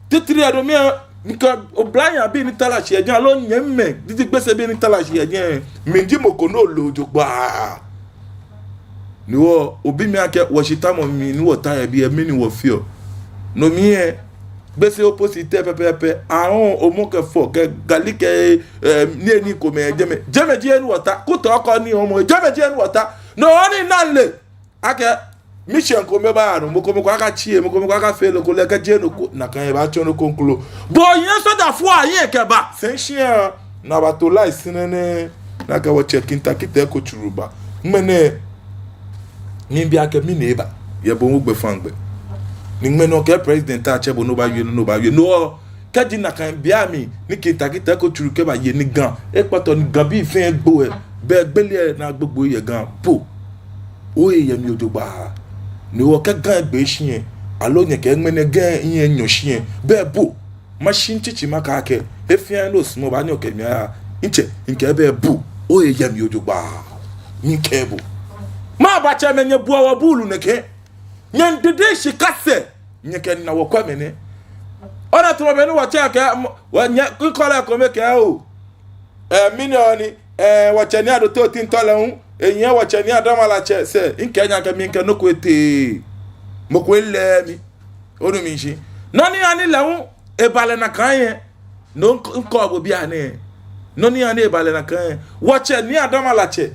Titri lɛ domin mikɛ oblahii abii ni ta la shi yɛ jɛi, aloo nyɛmimɛi, titri Gbese bii ni ta la shi yɛ jɛi, mi ji mɔ ko ni ole jogbaŋŋ. Ni wɔ, obi mi akɛ, wɔshitamɔ mli ni wɔta yɛ biɛ, mɛni wɔfeɔ? No mli lɛ, Gbese opposite pɛpɛɛpɛ, ahɔɔ, omɔ kɛ fɔ, kɛ gali kɛ, eh, niyenii komɛi yɛ jɛmɛ. Jɛmɛ ji he ni wɔta, Kutɔɔ kɔ ni omɔ, jɛmɛ ji he ni wɔta. No hewɔ ni mina le akɛ, mission ko miiba nɔ, mɔ ko mɔ ko akatsi he, mɔ ko mɔ ko akafee lɛ ko lɛ, kɛji nɔ ko, nakai ebaatsɔ nɔ ko kroko. Bo yɛ sojafoi ahiɛ kɛba sɛi shia, ni abato lai sɛɛ nɛɛ, ni akɛ wɔtsɛ King Tackie Teiko Tsuru ba. Ŋmɛnɛ, miibi akɛ mɛni eba, yɛ bo ogbɛfaŋ gbɛ. Ni ŋmɛnɛ okɛɛ president atsɛ bo ni obawie nɔ ni obawie nɔ. Kɛji nakai be mli ni King Tackie Teiko Tsuru kɛba yɛ ni Ga ekpɔtɔ ni Gabii fɛɛ gbo lɛ, bɛ gbele lɛ naa gbogbo yɛ Ga po. Ohe yɛ mli jogbaŋŋ. Ni wɔkɛɛ Ga egbe shi lɛ, aloo nyɛkɛɛ ŋmɛnɛ Ga lɛ enyɔ shi lɛ, bɛ bo. Mashi mitsitsi makɛɛ akɛ, he fɛɛ he ni osumɔɔ obaanyɛ okɛ mi aya. Ntsɛ, mikɛɛ bɛ bo. Ohe yɛ mli jogbaŋŋ. Miikɛɛ bo. Mɛɛba tsɛmɛi nyɛbuɔ wɔ buulu nɛkɛ? Nyɛdɛdɛ shi kase, nyɛkɛna wɔ kwɛmɔ nɛ. Ona tamɔ bɔ ni wɔtsɛ kɛɛ, wɔ nyɛ, nkɔlɛ kome kɛɛ oo. Ɛɛ, mɛni hewɔ ni, ɛɛ, wɔtsɛ Nii Adotey Otintor lɛ hu, ehiɛ wɔtsɛ Nii Adama Latse sɛɛ, mikɛɛ nyɛ akɛ mikɛ nɔ ko etee. Mɔ ko eleee mi. Onu mishishi. Nɔ ni hani lɛ hu, eba lɛ nakai lɛ. No ŋk-, ŋkɔ bo bianɛ. Nɔ ni hani eba lɛ nakai lɛ. Wɔtsɛ Nii Adama Latse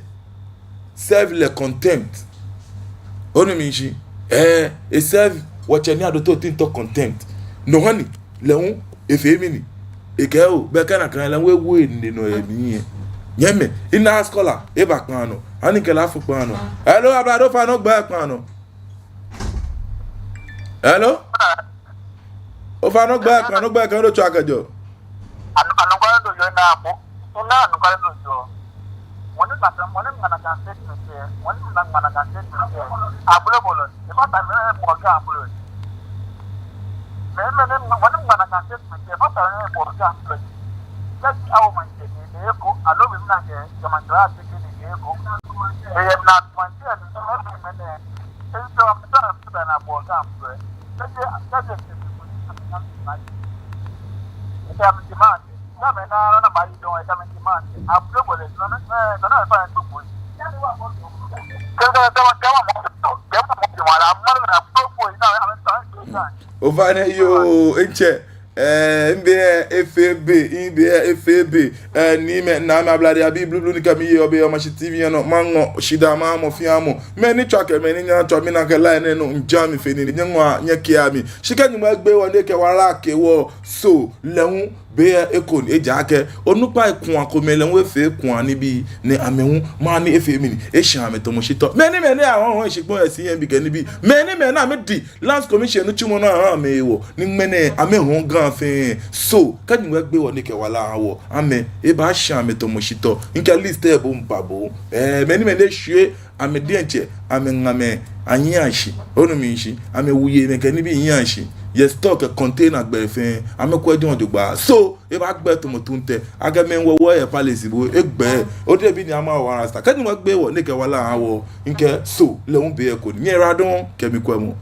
serve lɛ contempt. Onu mishishi. Ɛɛ, e-serve wɔtsɛ Nii Adotey Otintor contempt. No hani lɛ hu efee mɛni? Ekɛɛ oo, bɛ kɛ nakai lɛ hu ewo enine nɔ yɛ mli lɛ. Nyɛmimɛi, ina scholar, eba kpaa nɔ. Hani mikɛ lɛ afo kpaa nɔ. Hello, ablade, ofainɛ ogbɛi kpaa nɔ. Hello? Ofainɛ ogbɛi kpaa nɔ, ogbɛi kpaa nɔ, otswa kɛjɛ. Anɔkwale lɛ yɔɔ naa bo. Ona anɔkwale lɛ yɔɔ. Mɔ ni ŋma, mɔ ni ŋma nakai statement lɛ, mɔ ni ŋma nakai statement lɛ, abolɔbɔlɔ, efata ni ebɔ Ga abolɔ. Mɛi, mɛi ni, mɔ ni ŋma nakai statement lɛ, efata ni ebɔ Ga abolɔ. Kɛji awo maŋtsɛ ni, ni eko, aloo be mli ni akɛ, kɛ maŋtsɛ lɛ ateke ni, ni eko. Eyɛ na maŋtsɛ ni, mɛi, mɛi, mɛi, mɛi, ejɔ, mɛi, mɛi, mɛi, na bɔ Ga abolɔ. Kɛji, kɛji, kɛji, Ofainɛ yoo, ntsɛ. Eh, mibe yɛ F A B, mibe yɛ F A B. Eh, ni mɛi, naa mɛi, ablade abii blublu ni kɛ mi yeɔ be yɛ Omashi T V lɛ nɔ, maŋɔ shidaa maha mɔ fɛɛ mɔ. Mɛi ni tswa kɛ mɛi ni nyɛɛɛ atswa, mina akɛ line lɛ nɔ miija mli fe nii, nyɛŋɔa nyɛkɛa mi. Shi kɛ Nyɔŋmɔ egbe wɔ ni ekɛ wala kɛ wɔ, so lɛ hu be yɛ eko ni, ejaakɛ onukpai kuu komɛi lɛ hu efee kuu nibii ni amɛ hu maŋ ni efee mɛni, esha amɛ tɔmɔ shitɔ. Mɛni, mɛni ahɔhɔ shikpɔŋ yɛ C M B kɛ nibii. Mɛni, mɛni amɛdi Lands Commission nitsumɔ nɔ aha amɛ hewɔ ni ŋmɛnɛ amɛhɔɔ Ga fɛɛ. So kɛ Nyɔŋmɔ egbe wɔ ni ekɛ wala aha wɔ, amɛ, ebaasha amɛ tɔmɔ shitɔ. Mikɛ list lɛ bo miiba bo. Eh, mɛni, mɛni eshwie amɛ diɛŋtsɛ, amɛŋamɛi ahiɛ ashi, onu mi shishi, amɛwuyemɛi kɛ nibii hiɛ ashi, yɛ store kɛ container gbɛ fɛɛ, amɛkwɛ jogbaŋŋ jogbaŋŋ. So ebaagbɛ tɔmɔ tuntɛ, akɛ mɛi wɔ wɔ yɛ palace bo, egbɛ, odebi ni ama wɔ rasta. Kɛ Nyɔŋmɔ egbe wɔ ni ekɛ wala aha wɔ, mikɛɛ so lɛ hu be yɛ eko ni. Nyɛyiwaladɔŋŋ kɛ mikwɛmɔ.